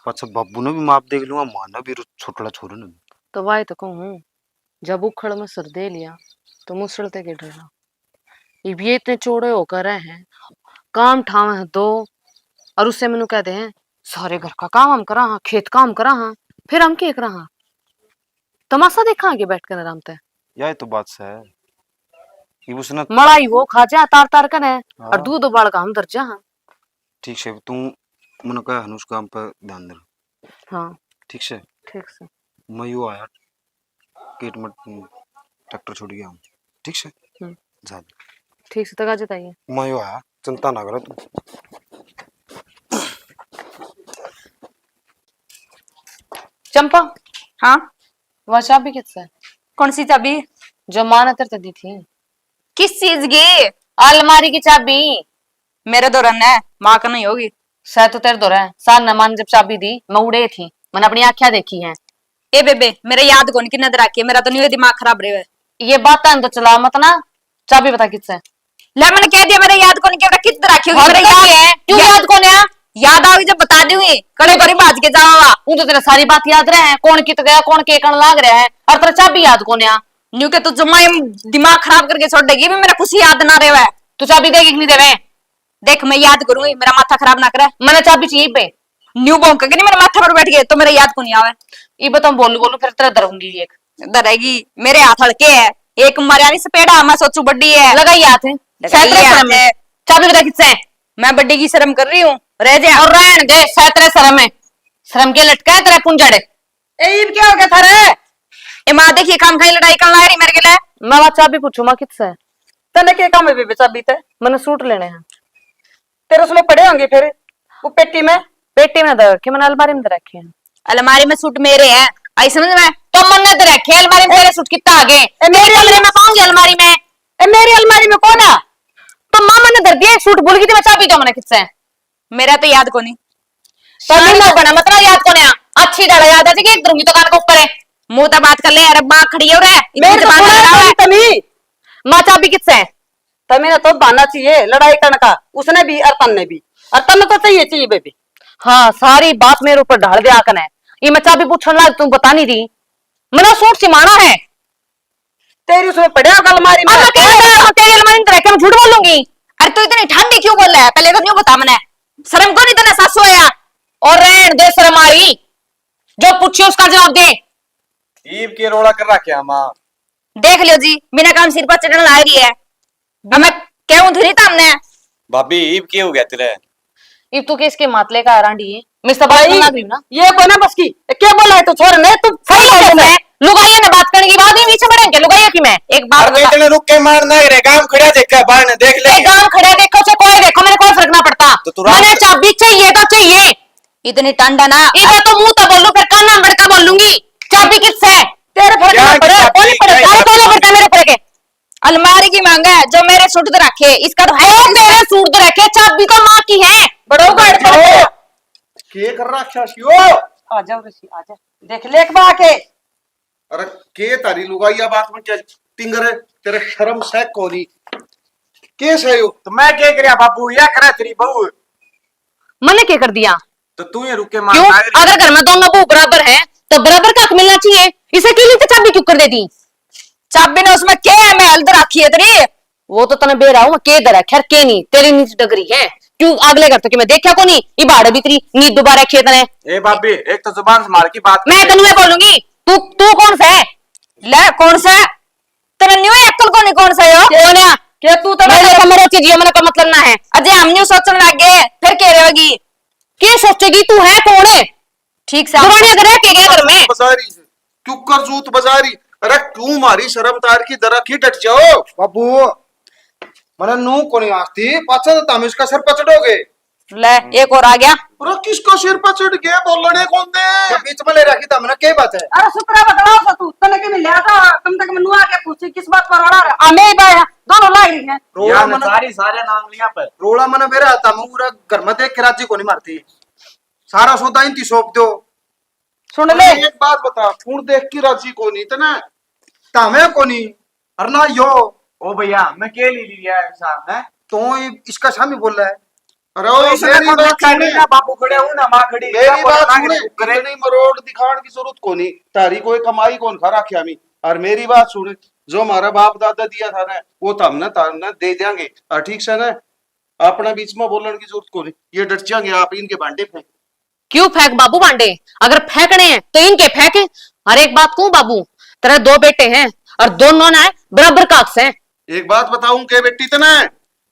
पाछा बाबू ने भी माप देख लूंगा, माँ ने भी, रो-, छोटला छोरे ने भी। तो वाई तो कहूँ, जब उखड़ में सर दे लिया, तो मुसड़ ते के डरना। इब ये इतने चौड़े होकर रहे हैं, काम ठावे हैं दो, और उससे मैनू कहते हैं, सारे घर का काम हम करा हाँ, खेत काम करा हाँ, फिर हम के करा हाँ? तमाशा देखा आगे बैठ कर आराम ते। यही तो बात है। इब उसने मड़ाई वो खा जा तार तार कने, और हाँ। दूध उबाल का हम धर जा हाँ। ठीक से, तू मन का हनुस काम पे ध्यान दे। हाँ। ठीक से? ठीक से। मैं यो आया, केट मट, ट्रैक्टर छोड़ गया हूँ। ठीक से? हम्म। जा दे। ठीक से, तक आ जाता है। मैं यो आया, चिंता ना करो तू। चंपा। हाँ? वह चाबी किस है? कौन सी चाबी? जो माँ ने तेरे ते दी थी। किस चीज की? अलमारी की चाबी। मेरे धोरे ने, माँ का नहीं होगी। शायद तो तेरे धोरे। सार ने माँ ने जब चाबी दी, मैं उड़े थी, मैंने अपनी आँखें देखी हैं। ए बेबे, मेरे याद कोनी किन्ने धर राखी है, मेरा तो न्यू दिमाग खराब रहे। ये बात तो चला मत ना, चाबी बता किस है? ले, मैंने कह दिया, मेरे याद कोनी, क्या कित राखी होगी? हाँ, मेरे तो याद है। क्यों या-, याद कोनी आ? याद आओगी जब बता दूंगी, कड़े करी भाज के जावा। वो तो तेरा सारी बात याद रहे है, कौन कित गया, कौन के कण लाग रहा है, और तेरा चाबी याद कोनी आ। न्यू के तू जम्मा ही दिमाग खराब करके छोड़ देगी, भी मेरा कुछ याद ना रहे। तू चाबी देगी कि नहीं देवे? देख, मैं याद करूंगी, मेरा माथा खराब ना करे। मैंने चाबी चाहिए पे। न्यू भौंक के नहीं मेरे माथा पर बैठ गए तो मेरा याद को नहीं आवे। इब तो बोलू बोलू, फिर तेरा धरूंगी एक। धरेगी? मेरे हाथ हल्के है, एक मारिया नहीं सपेड़ा, मैं सोचू बड्डी है। लगाई हाथ है। लगाई सैतरे हाथ शर्म है। है। चाबी बता किससे? मैं बड्डी की शर्म कर रही हूँ, रह जा। और रहन दे, सैतरे शर्म है। शर्म के लटका है तेरा कुंजड़। ए, इब क्या हो गया थारे? ए माँ, देखिए, काम खाई लड़ाई करना आ रही मेरे के लिए। मैं बात चाबी पूछू माँ किससे? तने के काम है बेबे चाबी ते? मैंने सूट लेने हैं। तेरे उसमें पड़े होंगे फिर, वो पेटी में? पेटी में धर रखे, मैंने अलमारी में धर रखे हैं। अलमारी में सूट मेरे हैं, आई समझ में? तो मैंने धर रखे अलमारी में, तेरे सूट कितना आ गए? ए, मेरे कमरे में पाऊंगी अलमारी में। ए, मेरी अलमारी में कौन है? तो माँ मैंने धर दिया एक सूट, भूल गई थी मैं, चाबी दो मैंने किससे? मेरा तो याद कोनी। तमी ना बना, मतलब याद कोनी आ। अच्छी तरह याद आ जाएगी, एक दूंगी तो कान के ऊपर है। मुंह तो बात कर ले, अरे माँ खड़ी हो रे, इतनी मेरे तो जबान थोड़ा लड़ा सा है। भी तमी। माँ चाबी किससे है? तमी ना तो बहाना चाहिए लड़ाई करने का, उसने भी और तन्ने भी। और तन्ने तो चाहिए, चाहिए बेबी। हाँ, सारी बात मेरे ऊपर ढाल दिया कने। ये मैं चाबी पूछण लाग, तू बता नहीं दी। मैंने सूट सिमाना है। तेरी उसमें पड़े होगा अलमारी में। अब मैं कह रहा हूँ, तेरी अलमारी में तो रह के मैं झूठ बोलूंगी। अरे तू इतनी ठंडी क्यों बोल रहा है? पहले तो न्यू बता मने। शर्म को नहीं तने सासू आया? और रहन दे शर्म आ रही। जो पूछे उसका जवाब दे। ईब के रोला कर रहा क्या माँ? देख लियो जी, बिना काम सिर पर चढ़न ला रही है। अब मैं कहूं थी नहीं तमने। भाभी, ईब के हो गया तेरे? इब तू किसके मातले का आरांडी है? मैं सब बात भाई, सुना रही हूँ ना। ये को ना बस की, क्या बोला है तू छोरे ने? तू सही बोल रहा है। लुगाइयां ने बात करने की बात ही पीछे बढ़ेंगे, लुगाइयां की मैं। एक बात अरे बता। इतने रुक के मार ना रे, गांव खड़ा देखा, बाहर ने देख ले। ए, गांव खड़ा देखो, चाहे कोई देखो, मैंने कोई फर्क ना पड़ता। तो तू रात मैंने चाबी चाहिए तो चाहिए। इतनी ठंड है ना। इब मैं तो मुंह तो बोलूं, फिर कान में बड़का बोलूंगी। चाबी किससे? तेरे फर्क क्या ना पड़े, चाबी? कोई पड़े, क्या चाहे चाबी? कोई पड़ता मेरे ऊपर के। अलमारी की मांगा है, जो मेरे सूट तो रखे, इसका तो ए, तेरे सूट तो रखे, चाबी तो माँ की है। बड़ो गाड़ पर। के कर रखा सी ओ? आ जाओ ऋषि, आ जा। देख ले एक बार के। अरे, के तारी लुगाई, या बात में क्या टिंगर है? तेरे शर्म सै कोनी? के सै यो? तो मैं के करया बाबू, या करे तेरी बहू। मैंने के कर दिया? तो तू ये रुके मार क्यों? अगर घर में दोनों बहू बराबर है तो बराबर का हक मिलना चाहिए। इसे के लिए तो चाबी क्यों कर दे दी? चाबी ने उसमें क्या है? मैं हल्द रखी है तेरी। वो तो तने बेरा हूँ, के धरा खैर के नहीं, तेरी नीत डगरी है। क्यों अगले घर तो कि मैं देखा को नहीं, ये भाड़े भी तेरी नीत डुबा रखी है तने। ए भाभी, एक तो जुबान संभाल की बात मैं कर। तन्नू ये बोलूंगी, तू तू कौन सा है? ले कौन सा? तने न्यू अक्ल को नहीं कौन सा यो? कौन है? के तू तो मैं देखा मेरे चीज यो मैंने कोई मतलब ना है। अजय हम न्यू सोचने लग गए, फिर के रहेगी? के सोचेगी तू है कौन है? ठीक से दुरानिया करे के गया घर में। बजारी से क्यों कर जूत बजारी? अरे क्यों मारी शर्म तार की, जरा की डट जाओ। बाबू, मने नू कोनी आस्ती, पाछा तो तम इसका सिर पर चढ़ोगे। ले, एक और आ गया। अरे किसका सिर पर चढ़ गया? बोलने कौन दे? ये बीच में ले रखी था, मने के बात है? अरे सुतरा बकला सा तू, तने के मिल लिया था, कम से कम नू आके पूछे किस बात पर रोला रहा? हमें ही बाया, दोनों ला रही है। रोला यार, मने सारी, सारे नाम लिया पर। रोला मने मेरा आता, मैं पूरा घर में देख के राजी कोनी मारती। सारा सौदा इनती सौंप दो। सुन ले। अरे एक बात बता, कौन देख के राजी कोनी तने? तामे कोनी, और ना यो। ओ भैया, मैं के ले लिया है साहब ने? तो ये इसका सामने बोल रहा है। अरे ओ, तो इसने मेरी कौन बात देखा सुने। नहीं ना, बापू खड़े हूं ना, माँ खड़ी, मेरी क्या बोला बात ना सुने, करे? इतनी मरोड़ दिखाण की जरूरत कोनी। तारी कोई कमाई कौन खा रखे हमी। और मेरी बात सुन, जो हमारा बाप दादा दिया था ना, वो तो हमने तारने दे देंगे। और ठीक से ना, अपना बीच में बोलने की जरूरत कोनी। ये डट जाएंगे आप इनके भांडे फेंक। क्यों फेंक बाबू भांडे? अगर फेंकने हैं तो इनके फेंक। हर एक बात कहूं बाबू, तेरे दो बेटे हैं और दोनों ना बराबर का हक से। एक बात बताऊं के बेटी तने,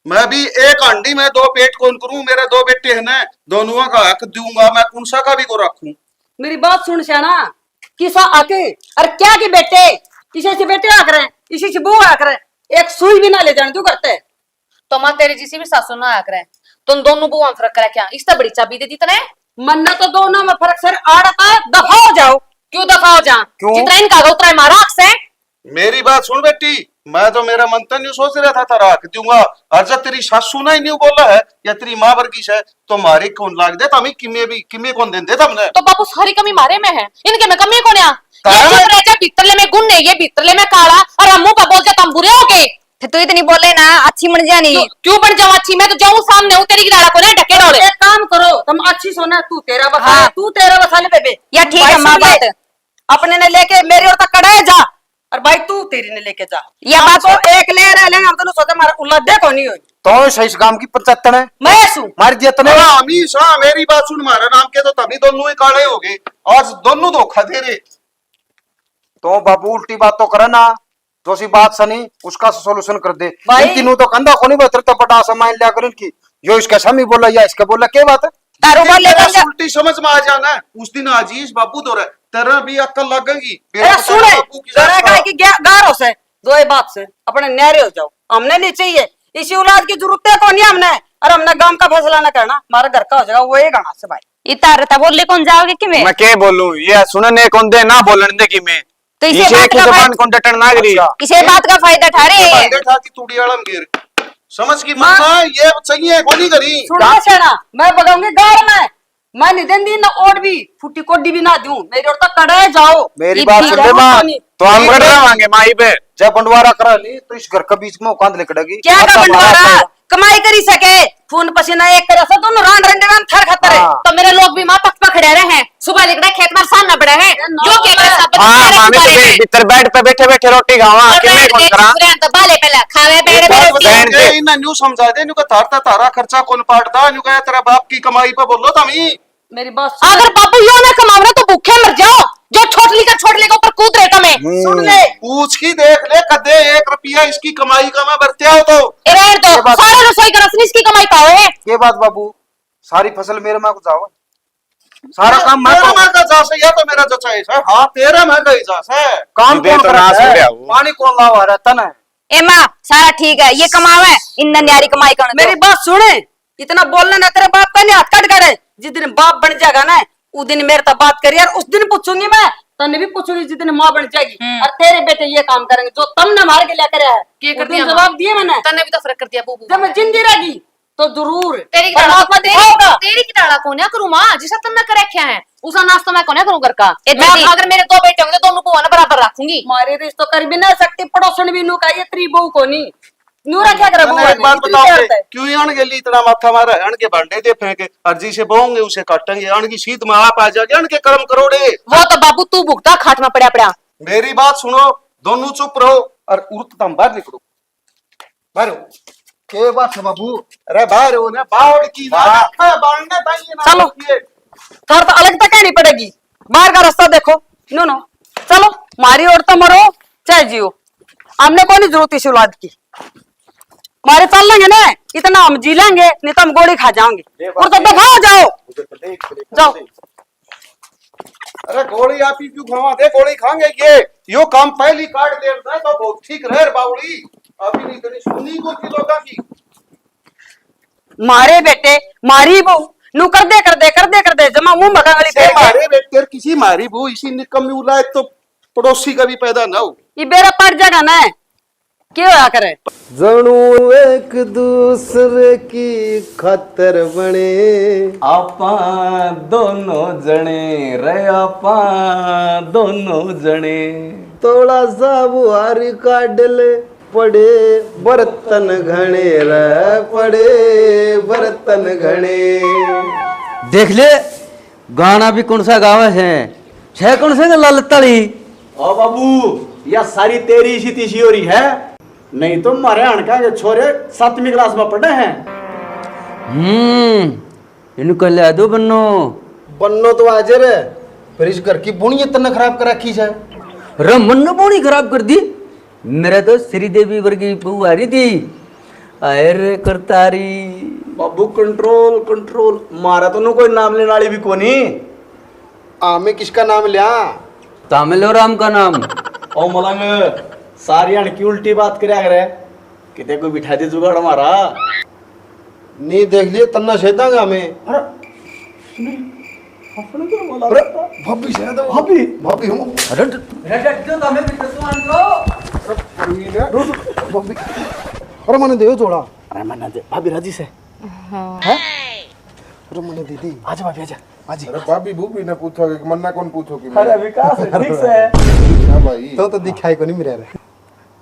मैं भी एक हांडी में दो पेट कौन करूं, मेरे दो बेटे हैं ना, दोनों का हक दूंगा मैं, कौन सा का भी को रखूं। मेरी बात सुन स्याणा, किसा हक और क्या के बेटे, इसे से बेटे आ करे, इसी से बहू आ करे, एक सुई भी ना ले जाने तू करते। तो माँ तेरे जिसी भी सासू ना आया करे, तुम दोनों बुआ में फर्क करे क्या? इससे बड़ी चाबी दे दी तने। मन्ने तो दोनों में फर्क सर आड़ता है, दफा हो जाओ। क्यों दफा हो जा? क्यों? जितना इनका होगा उतना हमारा हक से। मेरी बात सुन बेटी, मैं तो मेरा मन तो नहीं सोच रहा था तारा हक दूंगा। और जब तेरी सासू ने ही नहीं बोला है या तेरी माँ वर्गी से, तो मारे कौन लाग दे, तमी किमे भी, किमे कौन देंदे तमने? तो बापू सारी कमी मारे में है, इनके में कमी कौन है? तारा ये चुप रह जा, भीतरले में गुण नहीं, ये भीतरले में काला, और हम मुंह पर बोल जा, तुम बुरे हो गए। फिर तू इतनी बोले ना, अच्छी बन जा नहीं। क्यों, क्यों बन जाऊं अच्छी? मैं तो जाऊं सामने हूं, तेरी की दाड़ा को ना ढके डोले। एक काम करो, तुम अच्छी सो ना, तू तेरा बसा ले, हाँ। तू तेरा बसा ले बेबे। या ठीक है, माँ बात। अपने ने लेके मेरी ओर तक कड़ा है जा, और भाई तू तेरी ने लेके जा। या बात तो एक ले रहे लेंगे हम, तो सोचा मारा उल्ला देखो नहीं हो। तो सही काम की पंचायत ने मैं सू मार दिया तने। हाँ, हमेशा मेरी बात सुन, मारा नाम के तो तभी दोनों ही काले हो गए, आज दोनों धोखा दे रहे। तो बाबू उल्टी बात तो करे ना, जो सी बात सनी उसका सोल्यूशन कर दे। भाई। इन तीनों तो कंधा कोनी बतरता पटा सामान लिया कर इनकी। यो इसका स्वामी बोला या इसका बोला, के बात है? तारू बोल ले तेरा बंदा। उल्टी समझ में आ जाना है। उस दिन आजीज बाबू दो रहे, तेरा भी अक्ल लगेगी। अरे सुने, बाबू की जरा जात का की गा-, गार हो से, दो ही बात से, अपने न्यारे हो जाओ। हमने नहीं चाहिए, इसी औलाद की जरूरत है कोनी हमने। और हमने गांव का फैसला ना करना, हमारे घर का हो जाएगा, वो ही गाना से भाई। इतार ता बोले कौन जाओगे कि मैं? मैं के बोलूं? ये सुनने कौन दे, ना बोलन दे कि मैं। तो इसे इसे बात का जबान फायदा, कौन डटन ना करी? अच्छा। इसे बात का फायदा ठा रहे हैं। फायदा ठा की तूड़ी आलम गिर। समझ की माँ। मम्मा, ये चाहिए गोली करी। सुनो सेना, मैं बगाऊंगी गाल में। मैं नहीं देंदी ना ओट भी, फुटी कोडी भी ना दूं। मेरी ओर तक कड़े जाओ। मेरी ये बात ठीक सुन है। ले माँ। तो हम ये कड़ रहांगे माँ, इबे। जब बंटवारा करा ली, तो इस घर के बीच में औकात निकलेगी। क्या का बंटवारा? कमाई करी सके, खून पसीना एक करे से दोनों रान रंडे रान थर खतर है। हाँ। तो मेरे लोग भी माँ पक पकड़े रहे हैं, सुबह लिकड़ा खेत में सान न बड़े हैं। जो के करे सब हाँ, मामी तो भीतर बेड पे बैठे बैठे रोटी खावा, और किन्ने कौन करा? तो बाले पहले खावे, बैठ बैठ के। इन्हें न्यू समझा दे, न्यू का थारता थारा खर्चा कौन पाटदा, न्यू का तेरा बाप की कमाई पे बोलो तमी। मेरी बात सुन। अगर बाबू यो ना कमावना तो भूखे मर जाओ, जो छोटली का छोटले के ऊपर कूद रहे तमे। सुन ले। पूछ की देख ले, कदे एक रुपया इसकी कमाई का मैं बरत्या हो तो। ए, रहन दो, ये बात सारा रसोई का रसनी इसकी कमाई का है। ये बात बाबू, सारी फसल मेरे माँ को जाओ, सारा काम मैं तेरा करूँ। माँ का जा से, या तो मेरा जचा है सर। हाँ, तेरा माँ का ही जा से। काम कौन तो करता है? पानी कौन लावा रहा तने? ए माँ, सारा ठीक है, ये कमावे, इन्ना न्यारी कमाई करने दो। मेरी बात सुने, इतना बोलना ना, तेरे बाप का नहीं हाथ काट करे। जिस दिन बाप बन जाएगा ना, उस दिन मेरे तक बात करिए, और उस दिन पूछूंगी मैं, तन्ने भी पूछूंगी जिस दिन माँ बन जाएगी। हम्म। और तेरे बेटे ये काम करेंगे जो तमने मार के लिया करे है। के कर उस दिन दिया जवाब माँ? दिए मैंने। तन्ने भी तो फर्क कर दिया बूबू जब मैं माँ ने। जिंदी रहेगी तो जरूर तेरी परमात्मा किताबा तेरी, दिखाओगा। तेरी किताबा कौन है करूँ माँ, जिसे तन्ने कर रखा है? उसा नाश तो मैं कोने करूँ घर का। ए मैं दीदी। अगर मेरे दो बेटे होंगे तो दोनों को ना बराबर रखूंगी। मारे रिश्तो कर भी ना सकती, पड़ोसन भी नू का ये तेरी बहू को नहीं। नू रखा कर बहू एक बात बताओ, क्यों अण के लिए इतना माथा मारा है? अण के भांडे दे फेंके, और जिसे बोंगे उसे काटेंगे। अण की सीध में आप आ जाके अण के कर्म करोड़े। वो तो बाबू तू भुगता खाट में पड़ा पड़ा। मेरी बात सुनो, दोनों चुप रहो और उरत तुम बाहर निकलो। बाहर हो। के बात है बाबू? अरे बाहर हो ना, बावड़ की ना वाह। रखा है, बांधने ताई ये ना चलो। होती है। थार तो अलग तक कहनी पड़ेगी। बाहर का रास्ता देखो। No, no. चलो, मारी ओर तो मरो, चाहे जियो। हमने कोई जरूरत इस औलाद की। मारे चल लेंगे ना, इतना हम जी लेंगे, नहीं तो हम गोली खा जाएंगे। ये बात और तो है। दफा हो जाओ। मुझे तो देख, देख, जाओ। देख। अरे गोली आप ही क्यों खावा दे, गोली खाएंगे ये। यो काम पहली काट दे तो बहुत ठीक रहे बावड़ी। अभी नहीं तेरी सुनी को की लोगा की। मारे बेटे, मारी बहू, नू कर दे, कर दे, कर दे, कर दे, जमा मुंह मका गली से फेर के। मारे बेटे, किसी मारी बहू इसी निकम्मी औलाद तो पड़ोसी का भी पैदा ना हो। ये बेरा पड़ जाएगा ना, के होया करे? जणू एक दूसरे की खातर बने। आपां दोनों जने रे, आपां दोनों जने। थोड़ा सा बुहारी काट ले, पड़े बर्तन घने रे, पड़े बर्तन घने। देख ले, गाना भी कौन सा गावे है, छह कौन से ललत आली? ओ बाबू, या सारी तेरी इसी तीसी हो रही है, नहीं तो मारे हणका के छोरे सातवीं क्लास में पढ़े हैं। हम्म, इनको ला दो बन्नो। बन्नो तो हाजिर है, पर इस घर की बुनी इतना खराब कर रखी है। रे मन्नो बुनी खराब कर दी, मेरा तो श्रीदेवी वर्गी बहू आ रही थी। आए रे करतारी। बाबू कंट्रोल, कंट्रोल, मारा तो नु कोई नाम लेने वाली भी कोनी। आमे किसका नाम लिया? तामे लो राम का नाम। ओ मलंग, सारी हण की उल्टी बात करया करे। किते कोई बिठा दे जुगाड़ मारा। नहीं देख लिए, तन्ना छेदांगे हमें। अरे, सुनील, अपने तो बोला अरे, था। भाभी शायद है वो। भाभी? भाभी हम। अरे, ड- अरे, डट क्यों, तमे भी तो सुन लो। अरे, भाभी। अरे, मैंने दे थोड़ा। अरे, मैंने दे, भाभी राजी से। हाँ। हैं? अरे, मैंने दे दी। आजा भाभी, आजा। आजा। अरे, भाभी, भूभी ने पूछो कि मन्ना कौन पूछो कि अरे, मैं? विकास है, ठीक से है। हाँ भाई। तो, तो दिखाई को नहीं मेरे।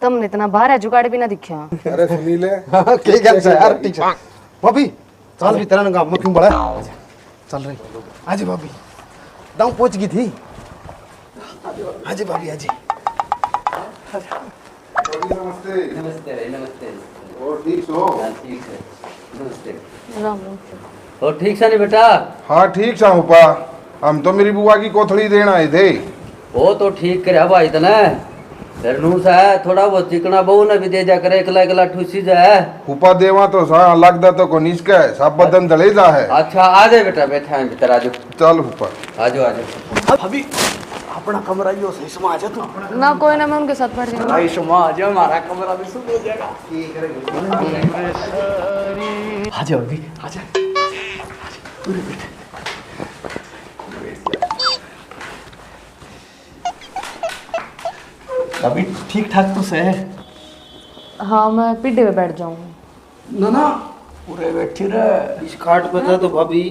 तुमने इतना भारा जुगाड़ भी ना दिखा। अरे सुनील। हाँ, के गल से यार, ठीक से। भाभी, चल भी तेरा ना, मैं क्यों बड़ा? चल रही। आज भाभी, दाऊ पहुंच गई थी। आज भाभी, आज। भाभी, नमस्ते। नमस्ते भाई, नमस्ते। और ठीक सो? हाँ, ठीक है। नमस्ते। राम राम। और ठीक सा नहीं बेटा? हाँ, ठीक सा हूँ पा। हम तो मेरी बुआ की कोथली देन आए थे। वो तो ठीक करया भाई तने। फिर नू सा है, थोड़ा बहुत चिकना बहू ने भी दे जा करे, एकला एकला ठूसी जा है। फूफा देवा तो सा, लगदा तो कोनी इसके, सब बदन जले जा है। अच्छा, आ जा बेटा, बैठा है भीतर, आ जा। चल फूफा। आ जा, आ जा। अभी अपना कमरा यो सही समा, आ जा तू। ना, कोई ना, मैं उनके साथ बैठ जाऊंगा। भाई समा, आ जा, हमारा कमरा भी शुद्ध हो जाएगा। आ जा अभी, आ जा। पूरे बैठ। अभी ठीक ठाक तो सै? हाँ, मैं पीढ़े पे बैठ जाऊंगी। ना, ना, पूरे बैठी रह। इस खाट पे था तो भाभी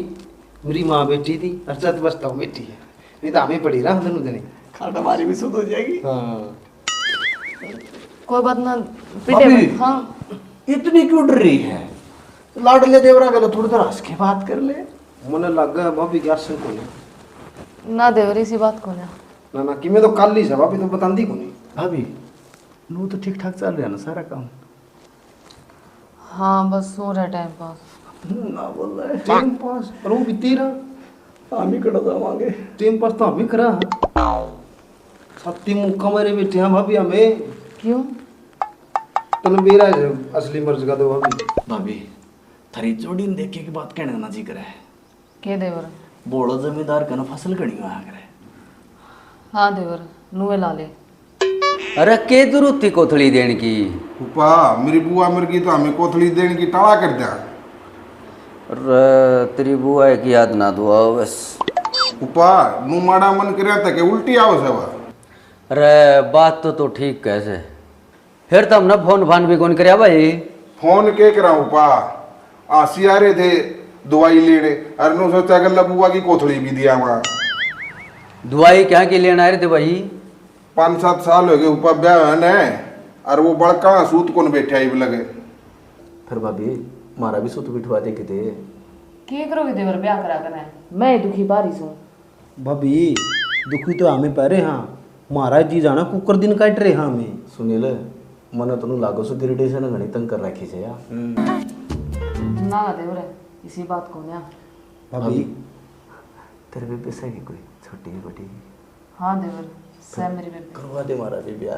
मेरी माँ बैठी थी, और छत बस तो बैठी है, नहीं तो हमें पड़ी रहा दोनों जने। खाट हमारी भी सुध हो जाएगी। हाँ। कोई बात ना, पीढ़े भाभी, पे, हाँ। इतनी क्यों डर रही है? लाडले देवरा गलो थोड़ी देर हंस के बात कर ले। मने लग गया भाभी की आसन को नहीं। ना देवरी सी बात को ना। ना, ना, कि मैं तो कल ही से भाभी तो बतांदी को नहीं। भाभी, नू तो ठीक ठाक चल रहा ना सारा काम? हाँ, बस हो रहा टाइम पास। ना बोल रहा है। Time pass? और वो भी तेरा? हम ही कड़ा जावांगे। टाइम पास तो हम ही करा। छाती मुक्का मारे बैठे हैं भाभी हमें। क्यों? तने बेरा है असली मर्ज का दो भाभी। भाभी, थारी जोड़ी ने देखे की बात कहने ना जी करे। के देवर? बोलो जमींदार कन फसल घणी होया करे। हाँ देवर, नुए ला ले। अरे के जरूरत थी कोथली देने की? फूफा, मेरी बुआ मर गई तो हमें कोथली देने की टाला कर दिया। अरे तेरी बुआ की याद ना दुआ बस। फूफा, नू माड़ा मन करया था के उल्टी आवे से वा? अरे बात तो तू ठीक कह से। फिर तो हमने फोन फान भी कौन करया भाई? फोन के करा फूफा? आसी आ रहे थे दवाई लेने, अरे नू सोचा कर बुआ की कोथली भी दिया वहाँ। दवाई क्या की लेना है रे भाई? पाँच सात साल हो गए ऊपर ब्याह है ने, और वो बड़का सूत कौन बैठा इब लगे। फिर भाभी, मारा भी सूत बिठवा दे किते। के करोगे देवर ब्याह करा कने? मैं दुखी भारी सूं। भाभी, दुखी तो हमें पै रहे हाँ, मारा जी जाना कुकर दिन काट रहे हाँ हमें। सुनील, मने तनु लागो सो गिरडे से घणी तंग कर रखी से यार। ना देवर, इसी बात को ना। भाभी। भाभी, तेरे पे पैसा की कोई छोटी बड़ी? हाँ देवर, सै मेरी बेबे। करवा दे मारा भी ब्याह।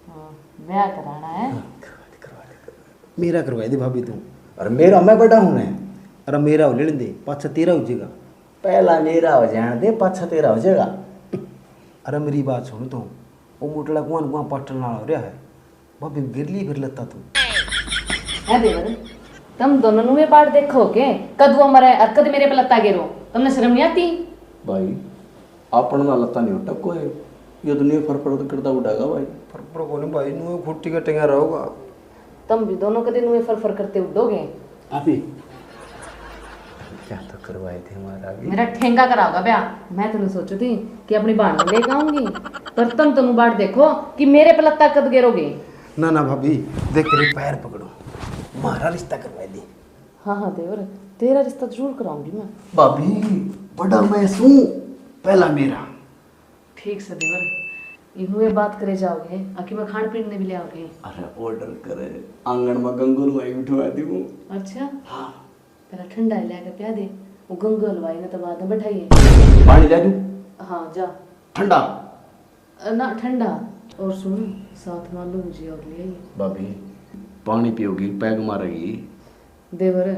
हाँ, ब्याह कराना है। हाँ, करवा दे, करवा दे, करवा दे। मेरा करवा दे भाभी तू। अरे मेरा, मैं बड़ा हूँ ने। अरे मेरा हो लेने दे, पाछा तेरा हो जाएगा। पहला मेरा हो जाने दे, पाछा तेरा हो जाएगा। अरे मेरी बात सुन तू, वो मोटला कुआं कुआं पाटन वाला हो रहा है। भाभी गिर ली फिर लत्ता तू। है देवर, तुम दोनों नुए बाट देखो के, कद वो मरे और कद मेरे पे लत्ता गिरो, तुमने शर्म नहीं आती? भाई, आपन ना लत्ता नहीं उठा कोई, ये दुनिया फरफर करता उड़ागा भाई। फरफर कोनी भाई, नुए खुट्टी का टेंगा रहोगा। तुम भी दोनों कदे नुए फरफर करते उडोगे। भाभी, क्या तो करवाए थे हमारा भी। मेरा ठेंगा कराओगा ब्याह। मैं तो सोचू थी कि अपनी भाण को लेके आऊंगी, पर तुम तो बाट देखो कि मेरे पे लत्ता कद गिरोगे। ना ना भाभी, देख तेरे पैर पकड़ो, हमारा रिश्ता करवा दे। हाँ हाँ देवर, तेरा रिश्ता जरूर कराऊंगी मैं। भाभी, बड़ा मैं सूं, पहला मेरा। ठीक से देवर, इनुए बात करे जाओगे, आखिर में खान पीन ने भी ले आओगे। अरे ऑर्डर करे, आंगन में गंगू हलवाई बिठवा दूं। अच्छा। हाँ। पहला ठंडा ही लेके प्या दे, वो गंगू हलवाई ने तो बाद में बैठाइए। पानी ले दूं? हाँ, जा। ठंडा? अ, ना, ठंडा। और सुन, साथ में आलू भुजिया और ले आइए। भाभी, पानी पियोगी, पैग मारेगी। देवर,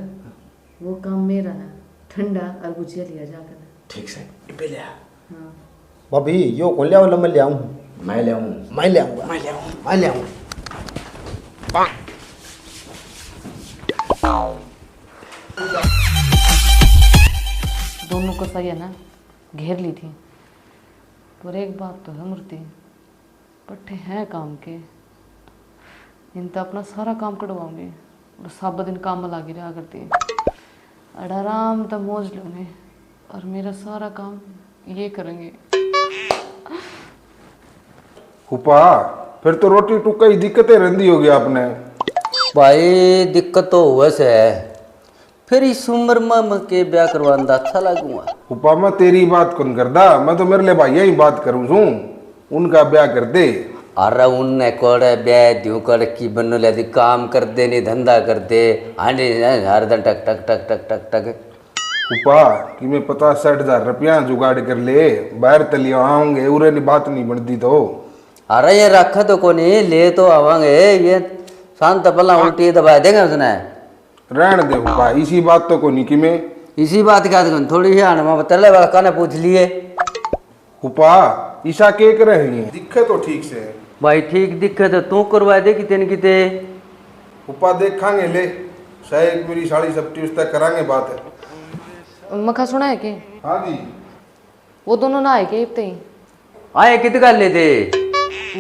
वो काम मेरा है, ठंडा और भुजिया लिया जाकर। ठीक से, इबे ले आ। हाँ। भाभी, यो कौन ले आऊं, मैं ले आऊं? मैं ले आऊं। मैं ले आऊंगा। मैं ले आऊं। मैं ले आऊं। दोनों कसाइयाँ ना घेर ली थी, पर एक बात तो है मूर्ति, पट्ठे हैं काम के, इन तो अपना सारा काम कढ़वाऊंगी और सब दिन काम में लागी रहा करती है। अड़ आराम तो मौज लूंगी और मेरा सारा काम ये करेंगे। फूफा, फिर तो रोटी टुक्का ही दिक्कतें रहंदी होगी आपने। भाई, दिक्कत तो हुए से है, फिर इस उम्र में मैं के ब्याह करवाने दा अच्छा लागूंगा? फूफा, मैं तेरी बात कौन करदा, मैं तो मेरे ले भाइया ही बात करूं सूं, उनका ब्याह कर दे। अरे उनने कोड़े ब्याह द्यूं कर की बन्नो ले दी, काम कर दे नहीं धंधा कर दे, हांडे हर दिन टक टक टक टक टक टक। फूफा, कि मैं पचास साठ हजार रुपया जुगाड़ कर ले, बाहर तली आवांगे, उरे नी बात नहीं बनती तो। अरे ये रखे तो कोनी, ले तो आवांगे, ये शांत पहला उल्टी दबा देंगे उसने। रहन दे फूफा, इसी बात तो कोनी कि मैं। इसी बात क्या तो कोनी, थोड़ी ही हाण में तले वाला काने पूछ लिए। फूफा, ईसा के करे है ये? दिखे तो ठीक से। भाई ठीक दिखे तो तू करवा दे किते न किते। फूफा देखांगे ले, शायद मेरी साली सपटी उस तक करांगे बात। मखा सुना है के? हाँ जी। वो दोनों ना आए के इब तई? आए कित गल थे?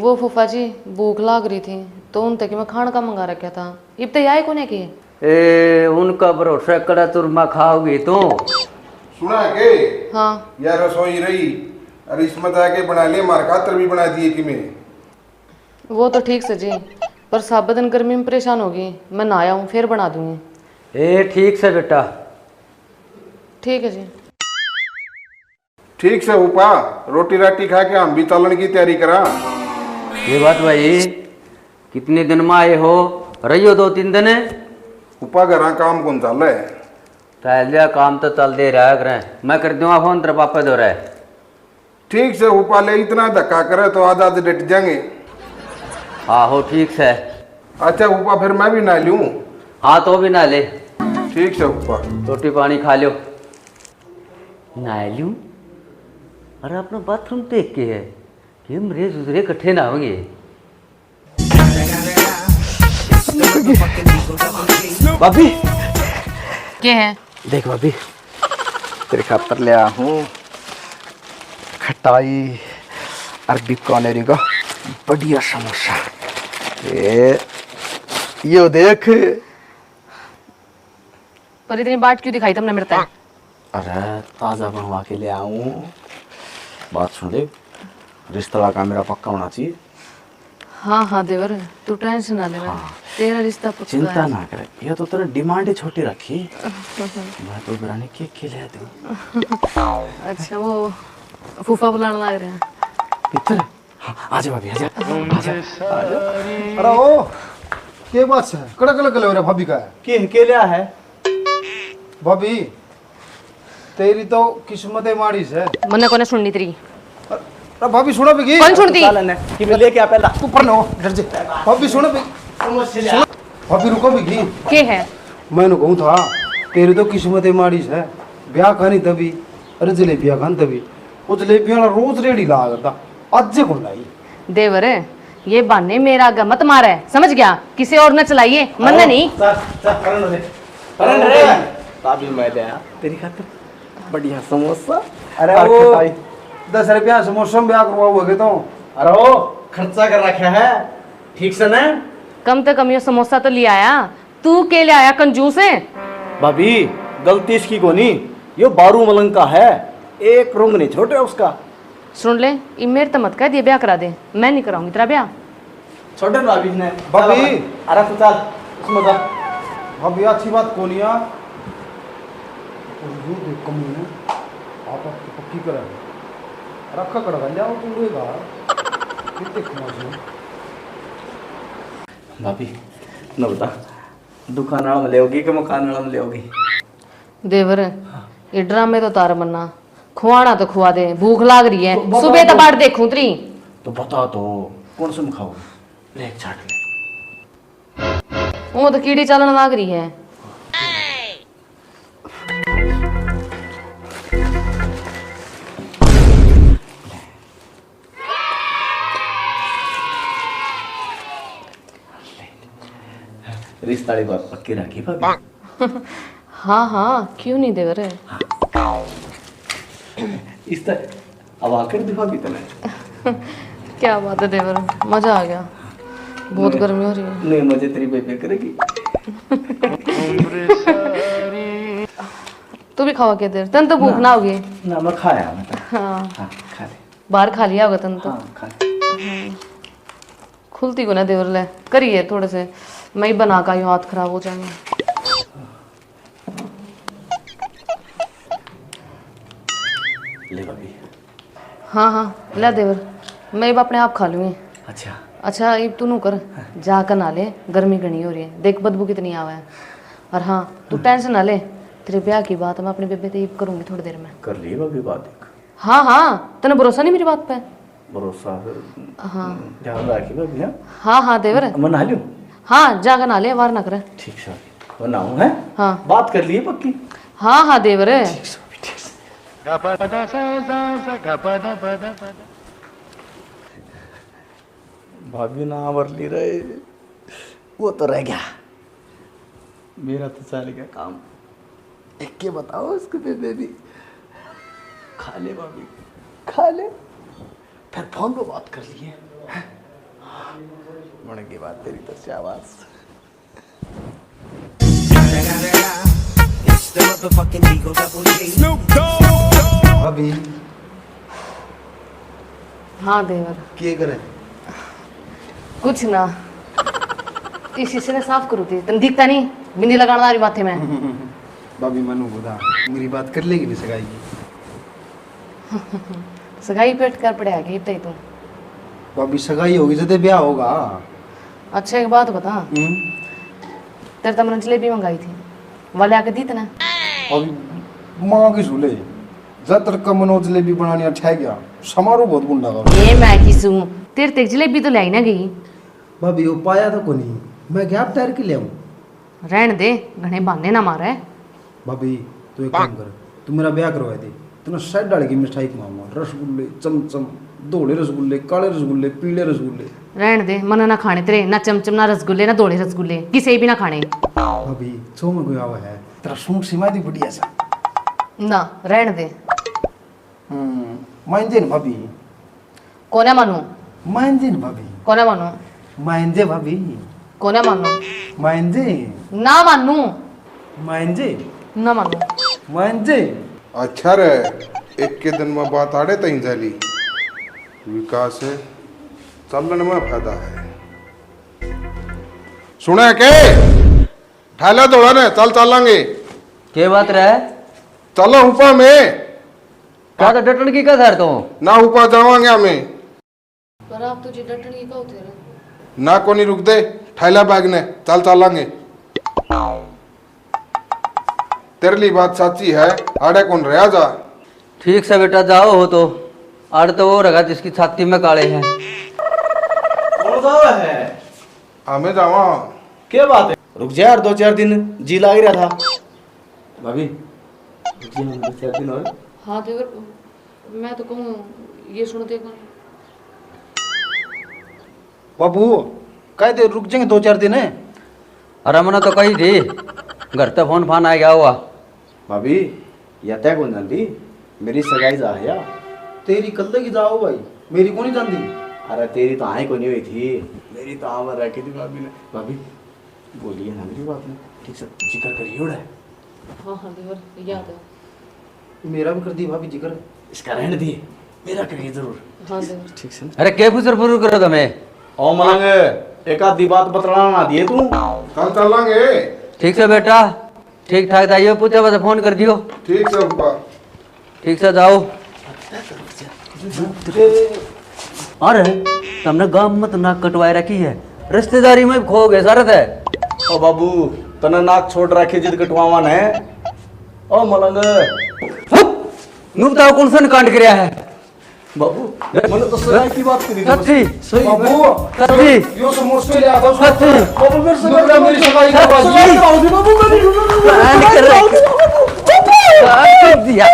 वो फूफा जी, भूख लाग रही थी, तो उन तक मैं खाण का मंगा रखा था, इब तई आए कोने के? ए, उनका भरोसा कड़ा चूरमा खाओगी तू? सुना के? हाँ। या रसोई रही, अरे इसमें तो आके बना ले, मार खातर भी बना दिए कि मैं। वो तो ठीक से जी, पर साबत दिन गर्मी में परेशान होगी, मैं नहाया हूँ, फिर बना दूंगी। ए, ठीक से बेटा। ठीक है जी। ठीक से फूफा, रोटी राटी खा के हम भी चालन की तैयारी करा। ये बात भाई, कितने दिन में आए हो, रहियो दो तीन दिन। फूफा घरा काम कौन चाले? चल जा, काम तो चल दे रहा करे, मैं कर दूंगा फोन तेरे पापा दो रहे। ठीक से फूफा, ले इतना धक्का करे तो आज आज डट जाएंगे। आहो ठीक से। अच्छा फूफा, फिर मैं भी नहा लूं। हाँ तो भी नहा ले। ठीक से फूफा। रोटी पानी खा लो। नहा लूं? अरे अपना बाथरूम तो एक के है, ये मरे दूसरे इकट्ठे ना होंगे। भाभी। के है? देख भाभी, तेरे खातर ले आया हूँ खटाई और बीकानेरी का बढ़िया समोसा। ये, यो देख। पर इतनी बाट क्यों दिखाई तुमने मेरे तक? अरे ताजा बनवा के ले आऊं। बात सुन ले, रिश्ता का मेरा पक्का होना चाहिए। हाँ हाँ देवर, तू टेंशन ना ले। हाँ। तेरा रिश्ता पक्का चिंता है। ना करे, ये तो तेरा डिमांड ही छोटी रखी। मैं तो रानी के के ले दूं। अच्छा, वो फूफा बुलाने लग रहे हैं। किधर? हाँ, आजा भाभी, आजा, आजा, आजा। अरे ओ, के बात है? कड़ा कड़ा कड़ा हो रहा भाभी का है? के, के लिया है? भाभी, तेरी तो किस्मत ही माड़ी से। मन्ने कोने सुननी तेरी। अरे भाभी, सुनो बिगी। कौन सुनती? साला ने, कि मैं लेके आ पहला। तू पर लो, डर जे। भाभी, सुनो बिगी। सुनो, भाभी, रुको बिगी। के है? मैंने कहूँ था, तेरी तो किस्मत ही माड़ी से। ब्याह खानी तभी, अरे जलेबियाँ खान तभी। वो जलेबियाँ वाला रोज रेड़ी ला करता, आज जे कौन लाई? देवर, ये बहाने मेरा आगे मत मारे, समझ गया? किसी और ने चलाइए, मन्ने नहीं। चल, चल, करण रे। करण रे। भाभी, मैं ले आया तेरी खातिर बढ़िया समोसा अरे और वो खटाई। दस रुपया समोसा में ब्याह करवाओगे तो? अरे वो खर्चा कर रखा है, ठीक से ना? कम से कम ये समोसा तो ले आया, तू के ले आया कंजूस है? भाभी, गलती इसकी कोनी, यो बारू मलंग का है, एक रंग नहीं छोटे उसका। सुन ले, ये मेरे तो मत कह दिए ब्याह करा दे, मैं नहीं कराऊंगी तेरा ब्याह। छोड़ दे भाभी ने। भाभी। चल, अरे तू चल, उसमें जा। भाभी, अच्छी बात कोनी आ। और यो देख कमी है, आप तो पक्की करे। रखा कड़ा लिया वो पूरेगा। कितने खमाज में। भाभी, न बता, दुकान वाला में लेगी कि मकान वाला में लेगी? देवर, हाँ। ये ड्रामे तो तार मन्ना, खुआना तो खुआ दे, भूख लाग रही है, तो बता सुबह तो तो। बाट देखूं तेरी। तो बता तो, कौन से में खाओगे? ले, एक चाट ले। वो तो कीड़ी चालन लाग रही है। रिश्ता वाली बात पक्की रखी भाभी? हाँ, हाँ, क्यों नहीं देवर? इस तरह अब आकर दिखा भी तने। क्या बात है देवर, मजा आ गया। बहुत नहीं, गर्मी हो रही है। नहीं, मजे तेरी बेबे करेगी। तू भी खावा के देर, तन तो भूख ना, ना होगी। ना, मैं खाया, मैं तो। हाँ। हाँ, खा ले। बाहर खा लिया होगा तन तो। हाँ, खा ले। खुलती को ना देवर ले, करिए थोड़े से, मैं ही बना का यूं हाथ खराब हो जाएंगे। ले भाभी। हाँ, हाँ, ले देवर, मैं इब अपने आप खा लूँगी। अच्छा। अच्छा, इब तू नू कर, हाँ। जाकर ना ले, गर्मी घनी हो रही है, देख बदबू कितनी आवे है। और हाँ, तू हाँ। टेंशन ना ले, तेरे ब्याह की बात मैं अपने बेबे से इब करूँगी थोड़ी देर में। कर लिए भाभी बात एक। हाँ, हाँ, तने भरोसा नहीं मेरी बात पे? भरोसा फिर हाँ। ध्यान रखी भाभी, हाँ? हाँ, हाँ, देवर। मैं नहा लूँ? हाँ, जाकर नहा ले, वार ना करे। ठीक से। मैं नहाऊँ, हैं? हाँ। बात कर लिए पक्की? हाँ, हाँ, देवर। ठीक से, ठीक से। भाभी ना वर ली रहे, वो तो रह गया। मेरा तो चल गया काम। एक के बताओ उसको दे दे दी। खा ले भाभी, खा ले। फिर फोन पे बात कर लिए। हैं? मन की बात तेरी तो शाबाश। भाभी। हाँ देवर। के करे? कुछ ना, इस शीशे ने साफ करूँ थी, तन दिखता नहीं, बिंदी लगाना आ रही माथे में। भाभी, मनु बुधा, मेरी बात कर लेगी नहीं सगाई की? सगाई पेट कर पड़े है कि इतना ही तू? भाभी, सगाई होगी जदे ब्याह होगा। अच्छा, एक बात बता। हम्म? तेरे तो मैंने जलेबी मंगाई थी, वाले आके दी तने? अभी माँ की सुले, जब तड़का मनो जलेबी बनानी ठह गया, समारोह बहुत गुंडा का। ये मैं की सूं, तेरे तक जलेबी तो लाई ना गई। भाभी, वो पाया तो कोनी, मैं क्या ठहर के ले आऊं? रहन दे, घणे बहाने ना मारे। भाभी, तू एक काम कर, तू मेरा ब्याह करवा दे, तन्ने शहद डाल के मिठाई खवाऊंगा, रसगुल्ले, चमचम, धोले रसगुल्ले, काले रसगुल्ले, पीले रसगुल्ले। रहन दे, मन्ने ना खाने तेरे, ना चमचम, ना रसगुल्ले, ना धोले रसगुल्ले, किसे भी ना खाने। भाभी, छो में कोई आवा है, तेरा सूट सिमा दी बढ़िया सा। ना, रहन दे। हम्म, मान जे न भाभी। कोने मानू? मान जे न भाभी। कोने मानू? मान जे भाभी। कोने मानू? मान जे। ना मानू। मान जे। ना मानू। मान जे। अच्छा रे, एक के दिन में बात आड़े तई जाली। विकास है, चलन में फायदा है। सुने के? ठाला दौड़ा ने, चल चालांगे। के बात रहे? चलो ऊपा में। क्या तो डटन की कसर तो? ना ऊपा जावांगे हमें। पर आप तुझे डटन की कहो थे रे। ना कोनी, रुक दे, ठाला बैग ने, चल चालांगे। तेरे लिए बात साची है, आड़े कौन रहा जा। ठीक से बेटा, जाओ हो तो। आड़ तो वो रहा जिसकी छाती में काले हैं। कौन जावा है? हमें जावा। क्या बात है? रुक जा यार, दो चार दिन जी लाग रहा था। भाभी, रुक जा, दो चार दिन और। हाँ देवर, मैं तो कहूँ, ये सुन देखा। बाबू, कह दे रुक जाएंगे दो चार दिन। अरे, मैंने तो कही थी, घर तक फोन फान आ गया हुआ। भाभी, या तय कौन जानती, मेरी सगाई जा है या। तेरी कल की जाओ भाई, मेरी को नहीं जानती। अरे, तेरी तो आए को नहीं हुई थी, मेरी तो आवर रखी थी भाभी ने। भाभी, बोलिए ना मेरी बात में, ठीक से जिक्र करिए उड़ा। हाँ हाँ देवर, याद है। मेरा भी कर दी भाभी जिक्र। इसका रहने दिए, मेरा करिए जरूर। हाँ देवर। ठीक से ना? अरे, के फुसर फुसर करो तमे? ओ मलंग, एक आधी बात बतलाना ना दिए तू। कल चलांगे। ठीक से बेटा, ठीक ठाक जाइयो, पूछे बस फोन कर दियो। ठीक से ऊपर। ठीक से जाओ। अरे, तमने गाम में तो नाक कटवाए रखी है, रिश्तेदारी में खो गए सारे थे। ओ बाबू, तने नाक छोड़ रखे जिद कटवावा ने। ओ मलंग। हप! नु बताओ कौन सा कांड करया है? बाबू, मैंने तो सगाई की बात करी थी। सच्ची? सही बाबू, में? सच्ची? यो समोसे ले आता हूँ। सच्ची? बाबू, मेरे से मेरी सगाई की बात। सगाई की बात होगी, बाबू, मेरी कांड कर रहे। कांड कर दिया।